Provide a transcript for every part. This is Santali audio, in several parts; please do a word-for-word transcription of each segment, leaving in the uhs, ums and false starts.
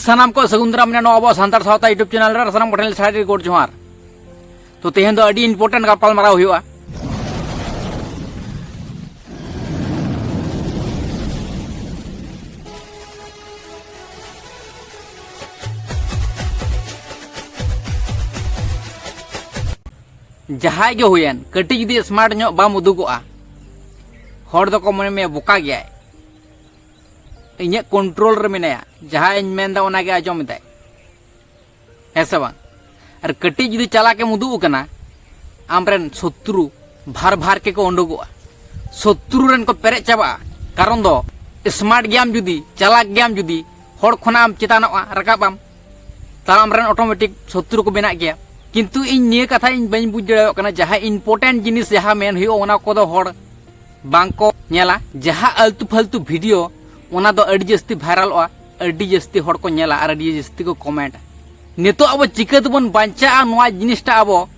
ᱥᱟᱱᱟᱢ ᱠᱚ ᱥᱟᱹᱜᱩᱱ ᱫᱟᱨᱟᱢ ᱢᱮᱱᱟ ᱱᱚᱣᱟ ᱟᱵᱚ ᱥᱟᱱᱛᱟᱲ ᱥᱟᱶᱛᱟ YouTube ᱪᱮᱱᱮᱞ ᱨᱮ᱾ ᱥᱟᱱᱟᱢ ᱠᱚᱴᱷᱮᱱ ᱥᱟᱹᱨᱤ ᱜᱚᱰ ᱡᱚᱦᱟᱨ᱾ ᱛᱚ ᱛᱮᱦᱮᱧ ᱫᱚ ᱟᱹᱰᱤ ᱤᱢᱯᱚᱨᱴᱮᱱᱴ ᱜᱟᱯᱟᱞ ᱢᱟᱨᱟᱣ ᱦᱩᱭᱩᱜᱼᱟ᱾ ᱡᱟᱦᱟᱸᱭ ᱜᱮ ᱦᱩᱭᱮᱱ, ᱠᱟᱹᱴᱤᱡ ᱡᱩᱫᱤ ᱥᱢᱟᱨᱴ ᱧᱚᱜ ᱵᱟᱢ ᱩᱫᱩᱜᱚᱜᱼᱟ, ᱦᱚᱲ ᱫᱚᱠᱚ ᱢᱚᱱᱮ ᱢᱮᱭᱟ ᱵᱚᱠᱟ ᱜᱮᱭᱟᱭ, ᱤᱧᱟᱹᱜ ᱠᱚᱱᱴᱨᱳᱞ ᱨᱮ ᱢᱮᱱᱟᱭᱟ, ᱡᱟᱦᱟᱸ ᱤᱧ ᱢᱮᱱᱫᱟ ᱚᱱᱟᱜᱮ ᱟᱸᱡᱚᱢ ᱮᱫᱟᱭ, ᱦᱮᱸ ᱥᱮ ᱵᱟᱝ? ᱟᱨ ᱠᱟᱹᱴᱤᱡ ᱡᱩᱫᱤ ᱪᱟᱞᱟᱠ ᱮᱢ ᱩᱫᱩᱜ ᱟᱠᱟᱱᱟ, ᱟᱢᱨᱮᱱ ᱥᱚᱛᱨᱩ ᱵᱷᱟᱨ ᱵᱷᱟᱨ ᱠᱮ ᱠᱚ ᱩᱰᱩᱠᱚᱜᱼᱟ᱾ ᱥᱚᱛᱨᱩ ᱨᱮᱱ ᱠᱚ ᱯᱮᱨᱮᱡ ᱪᱟᱵᱟᱜᱼᱟ᱾ ᱠᱟᱨᱚᱱ ᱫᱚ ᱥᱢᱟᱨᱴ ᱜᱮᱭᱟᱢ ᱡᱩᱫᱤ, ᱪᱟᱞᱟᱠ ᱜᱮᱭᱟᱢ ᱡᱩᱫᱤ, ᱦᱚᱲ ᱠᱷᱚᱱᱟᱜ ᱮᱢ ᱪᱮᱛᱟᱱᱚᱜᱼᱟ, ᱨᱟᱠᱟᱵ ᱟᱢ, ᱛᱟᱦᱞᱮ ᱟᱢᱨᱮᱱ ᱚᱴᱳᱢᱮᱴᱤᱠ ᱥᱚᱛᱨᱩ ᱠᱚ ᱵᱮᱱᱟᱜ ᱜᱮᱭᱟ᱾ ᱠᱤᱱᱛᱩ ᱤᱧ ᱱᱤᱭᱟᱹ ᱠᱟᱛᱷᱟ ᱤᱧ ᱵᱟᱹᱧ ᱵᱩᱡᱽ ᱫᱟᱲᱮᱭᱟᱜ ᱠᱟᱱᱟ, ᱡᱟᱦᱟᱸ ᱤᱢᱯᱚᱨᱴᱮᱱᱴ ᱡᱤᱱᱤᱥ ᱡᱟᱦᱟᱸ ᱢᱮᱱ ᱦᱩᱭᱩᱜᱼᱟ, ᱚᱱᱟ ᱠᱚᱫᱚ ᱦᱚᱲ ᱵᱟᱝ ᱠᱚ ᱧᱮᱞᱟ᱾ ᱡᱟᱦᱟᱸ ᱟᱞᱛᱩ ᱯᱷᱟᱞᱛᱩ ᱵᱷᱤᱰᱤᱭᱳ, ᱚᱱᱟ ᱫᱚ ᱟᱹᱰᱤ ᱡᱟᱹᱥᱛᱤ ᱵᱷᱟᱭᱨᱟᱞᱚᱜᱼᱟ, ᱟᱹᱰᱤ ᱡᱟᱹᱥᱛᱤ ᱦᱚᱲ ᱠᱚ ᱧᱮᱞᱟ ᱟᱨ ᱟᱹᱰᱤ ᱡᱟᱹᱥᱛᱤ ᱠᱚ ᱠᱚᱢᱮᱱᱴ᱾ ᱱᱤᱛᱚᱜ ᱟᱵᱚ ᱪᱤᱠᱟᱹ ᱛᱮᱵᱚᱱ ᱵᱟᱧᱪᱟᱜᱼᱟ ᱱᱚᱣᱟ ᱡᱤᱱᱤᱥᱴᱟ? ᱟᱵᱚ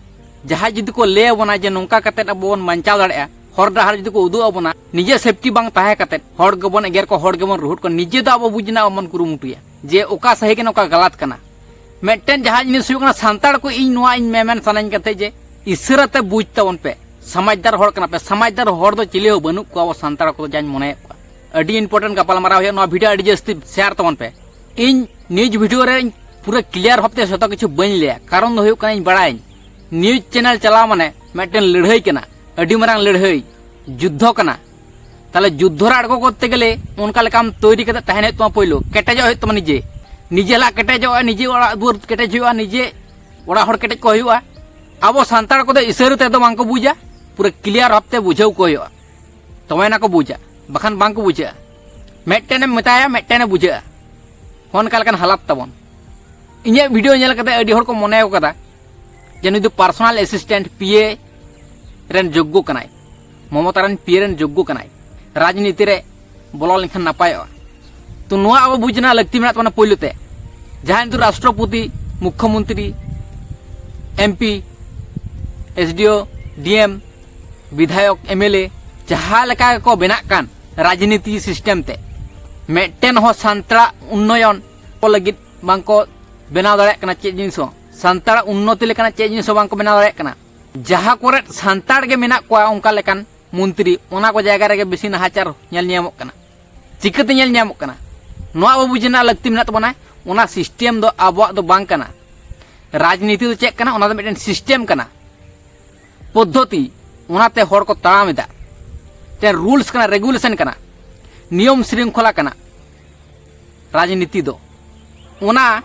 ᱡᱟᱦᱟᱸᱭ ᱡᱩᱫᱤ ᱠᱚ ᱞᱟᱹᱭ ᱟᱵᱚᱱᱟ ᱡᱮ ᱱᱚᱝᱠᱟ ᱠᱟᱛᱮᱫ ᱟᱵᱚ ᱵᱚᱱ ᱵᱟᱧᱪᱟᱣ ᱫᱟᱲᱮᱭᱟᱜᱼᱟ, ᱦᱚᱨ ᱰᱟᱦᱟᱨ ᱡᱩᱫᱤ ᱠᱚ ᱩᱫᱩᱜ ᱟᱵᱚᱱᱟ, ᱱᱤᱡᱮ ᱥᱮᱯᱴᱤ ᱵᱟᱝ ᱛᱟᱦᱮᱸ ᱠᱟᱛᱮᱫ ᱦᱚᱲ ᱜᱮᱵᱚᱱ ᱮᱜᱮᱨ ᱠᱚᱣᱟ, ᱦᱚᱲ ᱜᱮᱵᱚᱱ ᱨᱩᱦᱩᱫ ᱠᱚᱣᱟ, ᱱᱤᱡᱮ ᱫᱚ ᱟᱵᱚ ᱵᱩᱡᱽ ᱨᱮᱱᱟᱜ ᱵᱟᱵᱚᱱ ᱠᱩᱨᱩᱢᱩᱴᱩᱭᱟ ᱡᱮ ᱚᱠᱟ ᱥᱟᱹᱦᱤ ᱠᱟᱱᱟ, ᱚᱠᱟ ᱜᱟᱞᱟᱛ ᱠᱟᱱᱟ᱾ ᱢᱤᱫᱴᱮᱱ ᱡᱟᱦᱟᱸ ᱡᱤᱱᱤᱥ ᱦᱩᱭᱩᱜ ᱠᱟᱱᱟ, ᱥᱟᱱᱛᱟᱲ ᱠᱚ ᱤᱧ ᱱᱚᱣᱟ ᱤᱧ ᱢᱮᱢᱮᱱ ᱥᱟᱱᱟᱧ ᱠᱟᱱ ᱛᱟᱦᱮᱸᱫ ᱡᱮ ᱤᱥᱟᱹᱨᱟ ᱛᱮ ᱵᱩᱡᱽ ᱛᱟᱵᱚᱱ ᱯᱮ, ᱥᱚᱢᱟᱡᱽᱫᱟᱨ ᱦᱚᱲ ᱠᱟᱱᱟ ᱯᱮ᱾ ᱥᱚᱢᱟᱡᱽᱫᱟᱨ ᱦᱚᱲ ᱫᱚ ᱪᱤᱞᱤ ᱦᱚᱸ ᱵᱟᱹᱱᱩᱜ ᱠᱚᱣᱟ ᱟᱵᱚ ᱥᱟᱱᱛᱟᱲ ᱠᱚᱫᱚ, ᱡᱟᱧ ᱢᱚᱱᱮᱭᱮᱫ ᱠᱚᱣᱟ᱾ ᱟᱹᱰᱤ ᱤᱢᱯᱚᱨᱴᱮᱱᱴ ᱜᱟᱯᱟᱞᱢᱟᱨᱟᱣ ᱦᱩᱭᱩᱜᱼᱟ, ᱱᱚᱣᱟ ᱵᱷᱤᱰᱤᱭᱳ ᱟᱹᱰᱤ ᱡᱟᱹᱥᱛᱤ ᱥᱮᱭᱟᱨ ᱛᱟᱵᱚᱱ ᱯᱮ᱾ ᱤᱧ ᱱᱤᱭᱩᱡᱽ ᱵᱷᱤᱰᱤᱭᱳ ᱨᱮ ᱤᱧ ᱯᱩᱨᱟᱹ ᱠᱞᱤᱭᱟᱨ ᱵᱷᱟᱵᱽᱛᱮ ᱡᱷᱚᱛᱚ ᱠᱤᱪᱷᱩ ᱵᱟᱹᱧ ᱞᱟᱹᱭᱟ, ᱠᱟᱨᱚᱱ ᱫᱚ ᱦᱩᱭᱩᱜ ᱠᱟᱱᱟ ᱤᱧ ᱵᱟᱲᱟᱭᱟᱹᱧ ᱱᱤᱭᱩᱡᱽ ᱪᱮᱱᱮᱞ ᱪᱟᱞᱟᱣ ᱢᱟᱱᱮ ᱢᱤᱫᱴᱮᱱ ᱞᱟᱹᱲᱦᱟᱹᱭ ᱠᱟᱱᱟ, ᱟᱹᱰᱤ ᱢᱟᱨᱟᱝ ᱞᱟᱹᱲᱦᱟᱹᱭ, ᱡᱩᱫᱽᱫᱷᱚ ᱠᱟᱱᱟ᱾ ᱛᱟᱦᱞᱮ ᱡᱩᱫᱽᱫᱷᱚ ᱨᱮ ᱟᱬᱜᱚ ᱠᱚᱨᱛᱮ ᱜᱮᱞᱮ ᱚᱱᱠᱟ ᱞᱮᱠᱟᱢ ᱛᱳᱭᱨᱤ ᱠᱟᱛᱮ ᱛᱟᱦᱮᱱ ᱦᱩᱭᱩᱜ ᱛᱟᱢᱟ᱾ ᱯᱳᱭᱞᱳ ᱠᱮᱴᱮᱡᱚᱜ ᱦᱩᱭᱩᱜ ᱛᱟᱢᱟ, ᱱᱤᱡᱮ, ᱱᱤᱡᱮ ᱞᱟᱦᱟ ᱠᱮᱴᱮᱡᱚᱜᱼᱟ, ᱱᱤᱡᱮ ᱚᱲᱟᱜ ᱫᱩᱣᱟᱹᱨ ᱠᱮᱴᱮᱡ ᱦᱩᱭᱩᱜᱼᱟ, ᱱᱤᱡᱮ ᱚᱲᱟᱜ ᱦᱚᱲ ᱠᱮᱴᱮᱡ ᱠᱚ ᱦᱩᱭᱩᱜᱼᱟ᱾ ᱟᱵᱚ ᱥᱟᱱᱛᱟᱲ ᱠᱚᱫᱚ ᱤᱥᱟᱹᱨᱟ ᱛᱮᱫᱚ ᱵᱟᱝᱠᱚ ᱵᱩᱡᱟ, ᱯᱩᱨᱟᱹ ᱠᱞᱤᱭᱟᱨ ᱵᱷᱟᱵᱽᱛᱮ ᱵᱩᱡᱷᱟᱹᱣ ᱠᱚ ᱦᱩᱭᱩᱜᱼᱟ, ᱛᱚᱵᱮ ᱮᱱᱟ ᱠᱚ ᱵᱩᱡᱟ, ᱵᱟᱠᱷᱟᱱ ᱵᱟᱝᱠᱚ ᱵᱩᱡᱷᱟᱹᱜᱼᱟ᱾ ᱢᱤᱫᱴᱮᱱᱮᱢ ᱢᱮᱛᱟᱭᱟ, ᱢᱤᱫᱴᱮᱱᱮ ᱵᱩᱡᱷᱟᱹᱜᱼᱟ᱾ ᱚᱱᱠᱟ ᱞᱮᱠᱟᱱ ᱦᱟᱞᱟᱛ ᱛᱟᱵᱚᱱ᱾ ᱤᱧᱟᱹᱜ ᱵᱷᱤᱰᱤᱭᱳ ᱧᱮᱞ ᱠᱟᱛᱮ ᱟᱹᱰᱤ ᱦᱚᱲ ᱠᱚ ᱢᱚᱱᱮ ᱟᱠᱟᱫᱟ ᱡᱮ ᱱᱩᱭ ᱫᱚ ᱯᱟᱨᱥᱚᱱᱟᱞ ᱮᱥᱤᱥᱴᱮᱱᱴ, ᱯᱤ ᱮ ᱨᱮᱱ ᱡᱳᱜᱽᱜᱚ ᱠᱟᱱᱟᱭ, ᱢᱚᱢᱚᱛᱟ ᱨᱮᱱ ᱯᱤ ᱮ ᱨᱮᱱ ᱡᱳᱜᱽᱜᱚ ᱠᱟᱱᱟᱭ, ᱨᱟᱡᱽᱱᱤᱛᱤ ᱨᱮ ᱵᱚᱞᱚ ᱞᱮᱱᱠᱷᱟᱱ ᱱᱟᱯᱟᱭᱚᱜᱼᱟ᱾ ᱛᱚ ᱱᱚᱣᱟ ᱟᱵᱚ ᱵᱩᱡᱽ ᱨᱮᱱᱟᱜ ᱞᱟᱹᱠᱛᱤ ᱢᱮᱱᱟᱜ ᱛᱟᱵᱚᱱᱟ᱾ ᱯᱳᱭᱞᱳ ᱛᱮ ᱡᱟᱦᱟᱸᱭ ᱱᱤᱛᱚᱜ ᱨᱟᱥᱴᱨᱚᱯᱚᱛᱤ, ᱢᱩᱠᱠᱷᱚᱢᱚᱱᱛᱨᱤ, ᱮᱢ ᱯᱤ, ᱮᱥ ᱰᱤ ᱳ, ᱰᱤ ᱮᱢ, ᱵᱤᱫᱷᱟᱭᱚᱠ, ᱮᱢ ᱮᱞ ᱮ, ᱡᱟᱦᱟᱸ ᱞᱮᱠᱟ ᱜᱮᱠᱚ ᱵᱮᱱᱟᱜ ᱠᱟᱱ ᱨᱟᱡᱽᱱᱤᱛᱤ ᱥᱤᱥᱴᱮᱢ ᱛᱮ, ᱢᱤᱫᱴᱮᱱ ᱦᱚᱸ ᱥᱟᱱᱛᱟᱲᱟᱜ ᱩᱱᱱᱚᱭᱚᱱ ᱠᱚ ᱞᱟᱹᱜᱤᱫ ᱵᱟᱝᱠᱚ ᱵᱮᱱᱟᱣ ᱫᱟᱲᱮᱭᱟᱜ ᱠᱟᱱᱟ ᱪᱮᱫ ᱡᱤᱱᱤᱥ ᱦᱚᱸ᱾ ᱥᱟᱱᱛᱟᱲ ᱩᱱᱱᱚᱛᱤ ᱞᱮᱠᱟᱱᱟᱜ ᱪᱮᱫ ᱡᱤᱱᱤᱥ ᱦᱚᱸ ᱵᱟᱝᱠᱚ ᱵᱮᱱᱟᱣ ᱫᱟᱲᱮᱭᱟᱜ ᱠᱟᱱᱟ᱾ ᱡᱟᱦᱟᱸ ᱠᱚᱨᱮ ᱥᱟᱱᱛᱟᱲ ᱜᱮ ᱢᱮᱱᱟᱜ ᱠᱚᱣᱟ ᱚᱱᱠᱟ ᱞᱮᱠᱟᱱ ᱢᱚᱱᱛᱨᱤ, ᱚᱱᱟ ᱠᱚ ᱡᱟᱭᱜᱟ ᱨᱮᱜᱮ ᱵᱮᱥᱤ ᱱᱟᱦᱟᱪᱟᱨ ᱧᱮᱞ ᱧᱟᱢᱚᱜ ᱠᱟᱱᱟ᱾ ᱪᱤᱠᱟᱹᱛᱮ ᱧᱮᱞ ᱧᱟᱢᱚᱜ ᱠᱟᱱᱟ? ᱱᱚᱣᱟ ᱟᱵᱚ ᱵᱩᱡᱽ ᱨᱮᱱᱟᱜ ᱞᱟᱹᱠᱛᱤ ᱢᱮᱱᱟᱜ ᱛᱟᱵᱚᱱᱟ᱾ ᱚᱱᱟ ᱥᱤᱥᱴᱮᱢ ᱫᱚ ᱟᱵᱚᱣᱟᱜ ᱫᱚ ᱵᱟᱝ ᱠᱟᱱᱟ᱾ ᱨᱟᱡᱽᱱᱤᱛᱤ ᱫᱚ ᱪᱮᱫ ᱠᱟᱱᱟ? ᱚᱱᱟ ᱫᱚ ᱢᱤᱫᱴᱮᱱ ᱥᱤᱥᱴᱮᱢ ᱠᱟᱱᱟ, ᱯᱚᱫᱽᱫᱷᱚᱛᱤ᱾ ᱚᱱᱟᱛᱮ ᱦᱚᱲ ᱠᱚ ᱛᱟᱲᱟᱢ ᱮᱫᱟ᱾ ᱢᱤᱫᱴᱮᱱ ᱨᱩᱞᱥ ᱠᱟᱱᱟ, ᱨᱮᱜᱩᱞᱮᱥᱚᱱ ᱠᱟᱱᱟ, ᱱᱤᱭᱚᱢ ᱥᱨᱤᱝᱠᱷᱚᱞᱟ ᱠᱟᱱᱟ ᱨᱟᱡᱽᱱᱤᱛᱤ ᱫᱚ᱾ ᱚᱱᱟ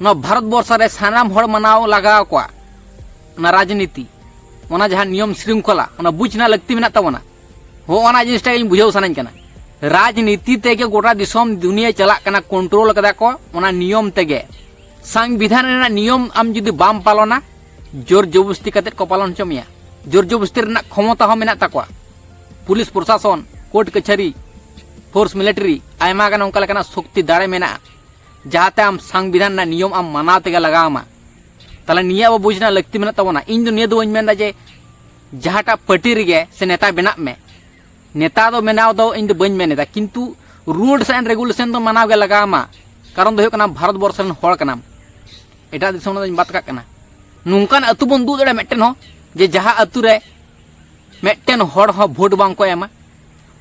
ᱱᱚᱣᱟ ᱵᱷᱟᱨᱚᱛ ᱵᱚᱨᱥᱚ ᱨᱮ ᱥᱟᱱᱟᱢ ᱦᱚᱲ ᱢᱟᱱᱟᱣ ᱞᱟᱜᱟᱣ ᱠᱚᱣᱟ᱾ ᱚᱱᱟ ᱨᱟᱡᱽᱱᱤᱛᱤ, ᱚᱱᱟ ᱡᱟᱦᱟᱸ ᱱᱤᱭᱚᱢ ᱥᱨᱤᱝᱠᱷᱚᱞᱟ, ᱚᱱᱟ ᱵᱩᱡᱽ ᱨᱮᱱᱟᱜ ᱞᱟᱹᱠᱛᱤ ᱢᱮᱱᱟᱜ ᱛᱟᱵᱚᱱᱟ᱾ ᱦᱚᱸ, ᱚᱱᱟ ᱡᱤᱱᱤᱥᱴᱟ ᱤᱧ ᱵᱩᱡᱷᱟᱹᱣ ᱥᱟᱱᱟᱧ ᱠᱟᱱᱟ᱾ ᱨᱟᱡᱽᱱᱤᱛᱤ ᱛᱮᱜᱮ ᱜᱚᱴᱟ ᱫᱤᱥᱚᱢ ᱫᱩᱱᱤᱭᱟᱹ ᱪᱟᱞᱟᱜ ᱠᱟᱱᱟ, ᱠᱚᱱᱴᱨᱳᱞ ᱠᱟᱫᱟ ᱠᱚ ᱚᱱᱟ ᱱᱤᱭᱚᱢ ᱛᱮᱜᱮ᱾ ᱥᱚᱝᱵᱤᱫᱷᱟᱱ ᱨᱮᱱᱟᱜ ᱱᱤᱭᱚᱢ ᱟᱢ ᱡᱩᱫᱤ ᱵᱟᱢ ᱯᱟᱞᱚᱱᱟ, ᱡᱳᱨ ᱡᱚᱵᱚᱥᱛᱤ ᱠᱟᱛᱮᱫ ᱠᱚ ᱯᱟᱞᱚᱱ ᱦᱚᱪᱚ ᱢᱮᱭᱟ᱾ ᱡᱳᱨ ᱡᱚᱵᱚᱥᱛᱤ ᱨᱮᱱᱟᱜ ᱠᱷᱚᱢᱚᱛᱟ ᱦᱚᱸ ᱢᱮᱱᱟᱜ ᱛᱟᱠᱚᱣᱟ᱾ ᱯᱩᱞᱤᱥ ᱯᱨᱚᱥᱟᱥᱚᱱ, ᱠᱳᱨᱴ ᱠᱟᱪᱷᱟᱹᱨᱤ, ᱯᱷᱳᱨᱥ ᱢᱤᱞᱤᱴᱟᱨᱤ, ᱟᱭᱢᱟ ᱜᱟᱱ ᱚᱱᱠᱟ ᱞᱮᱠᱟᱱᱟᱜ ᱥᱚᱠᱛᱤ ᱫᱟᱲᱮ ᱢᱮᱱᱟᱜᱼᱟ, ᱡᱟᱦᱟᱸᱛᱮ ᱟᱢ ᱥᱚᱝᱵᱤᱫᱷᱟᱱ ᱨᱮᱱᱟᱜ ᱱᱤᱭᱚᱢ ᱟᱢ ᱢᱟᱱᱟᱣ ᱛᱮᱜᱮ ᱞᱟᱜᱟᱣ ᱟᱢᱟ᱾ ᱛᱟᱦᱞᱮ ᱱᱤᱭᱟᱹ ᱟᱵᱚ ᱵᱩᱡᱽ ᱨᱮᱱᱟᱜ ᱞᱟᱹᱠᱛᱤ ᱢᱮᱱᱟᱜ ᱛᱟᱵᱚᱱᱟ᱾ ᱤᱧ ᱫᱚ ᱱᱤᱭᱟᱹ ᱫᱚ ᱵᱟᱹᱧ ᱢᱮᱱᱫᱟ ᱡᱮ ᱡᱟᱦᱟᱸᱴᱟᱜ ᱯᱟᱨᱴᱤ ᱨᱮᱜᱮ ᱥᱮ ᱱᱮᱛᱟ ᱵᱮᱱᱟᱜ ᱢᱮ, ᱱᱮᱛᱟ ᱫᱚ ᱵᱮᱱᱟᱣ ᱫᱚ ᱤᱧ ᱫᱚ ᱵᱟᱹᱧ ᱢᱮᱱ ᱮᱫᱟ, ᱠᱤᱱᱛᱩ ᱨᱩᱞᱥ ᱮᱱᱰ ᱨᱮᱜᱩᱞᱮᱥᱚᱱ ᱫᱚ ᱢᱟᱱᱟᱣ ᱜᱮ ᱞᱟᱜᱟᱣ ᱟᱢᱟ᱾ ᱠᱟᱨᱚᱱ ᱫᱚ ᱦᱩᱭᱩᱜ ᱠᱟᱱᱟ, ᱵᱷᱟᱨᱚᱛ ᱵᱚᱨᱥᱚ ᱨᱮᱱ ᱦᱚᱲ ᱠᱟᱱᱟᱢ, ᱮᱴᱟᱜ ᱫᱤᱥᱚᱢ ᱨᱮᱱᱟᱜ ᱫᱚᱧ ᱵᱟᱫ ᱠᱟᱜ ᱠᱟᱱᱟ᱾ ᱱᱚᱝᱠᱟᱱ ᱟᱹᱛᱩ ᱵᱚᱱ ᱩᱫᱩᱜ ᱫᱟᱲᱮᱭᱟᱜᱼᱟ ᱢᱤᱫᱴᱮᱱ ᱦᱚᱸ, ᱡᱮ ᱡᱟᱦᱟᱸ ᱟᱹᱛᱩ ᱨᱮ ᱢᱤᱫᱴᱮᱱ ᱦᱚᱲ ᱦᱚᱸ ᱵᱷᱳᱴ ᱵᱟᱝ ᱠᱚ ᱮᱢᱟ,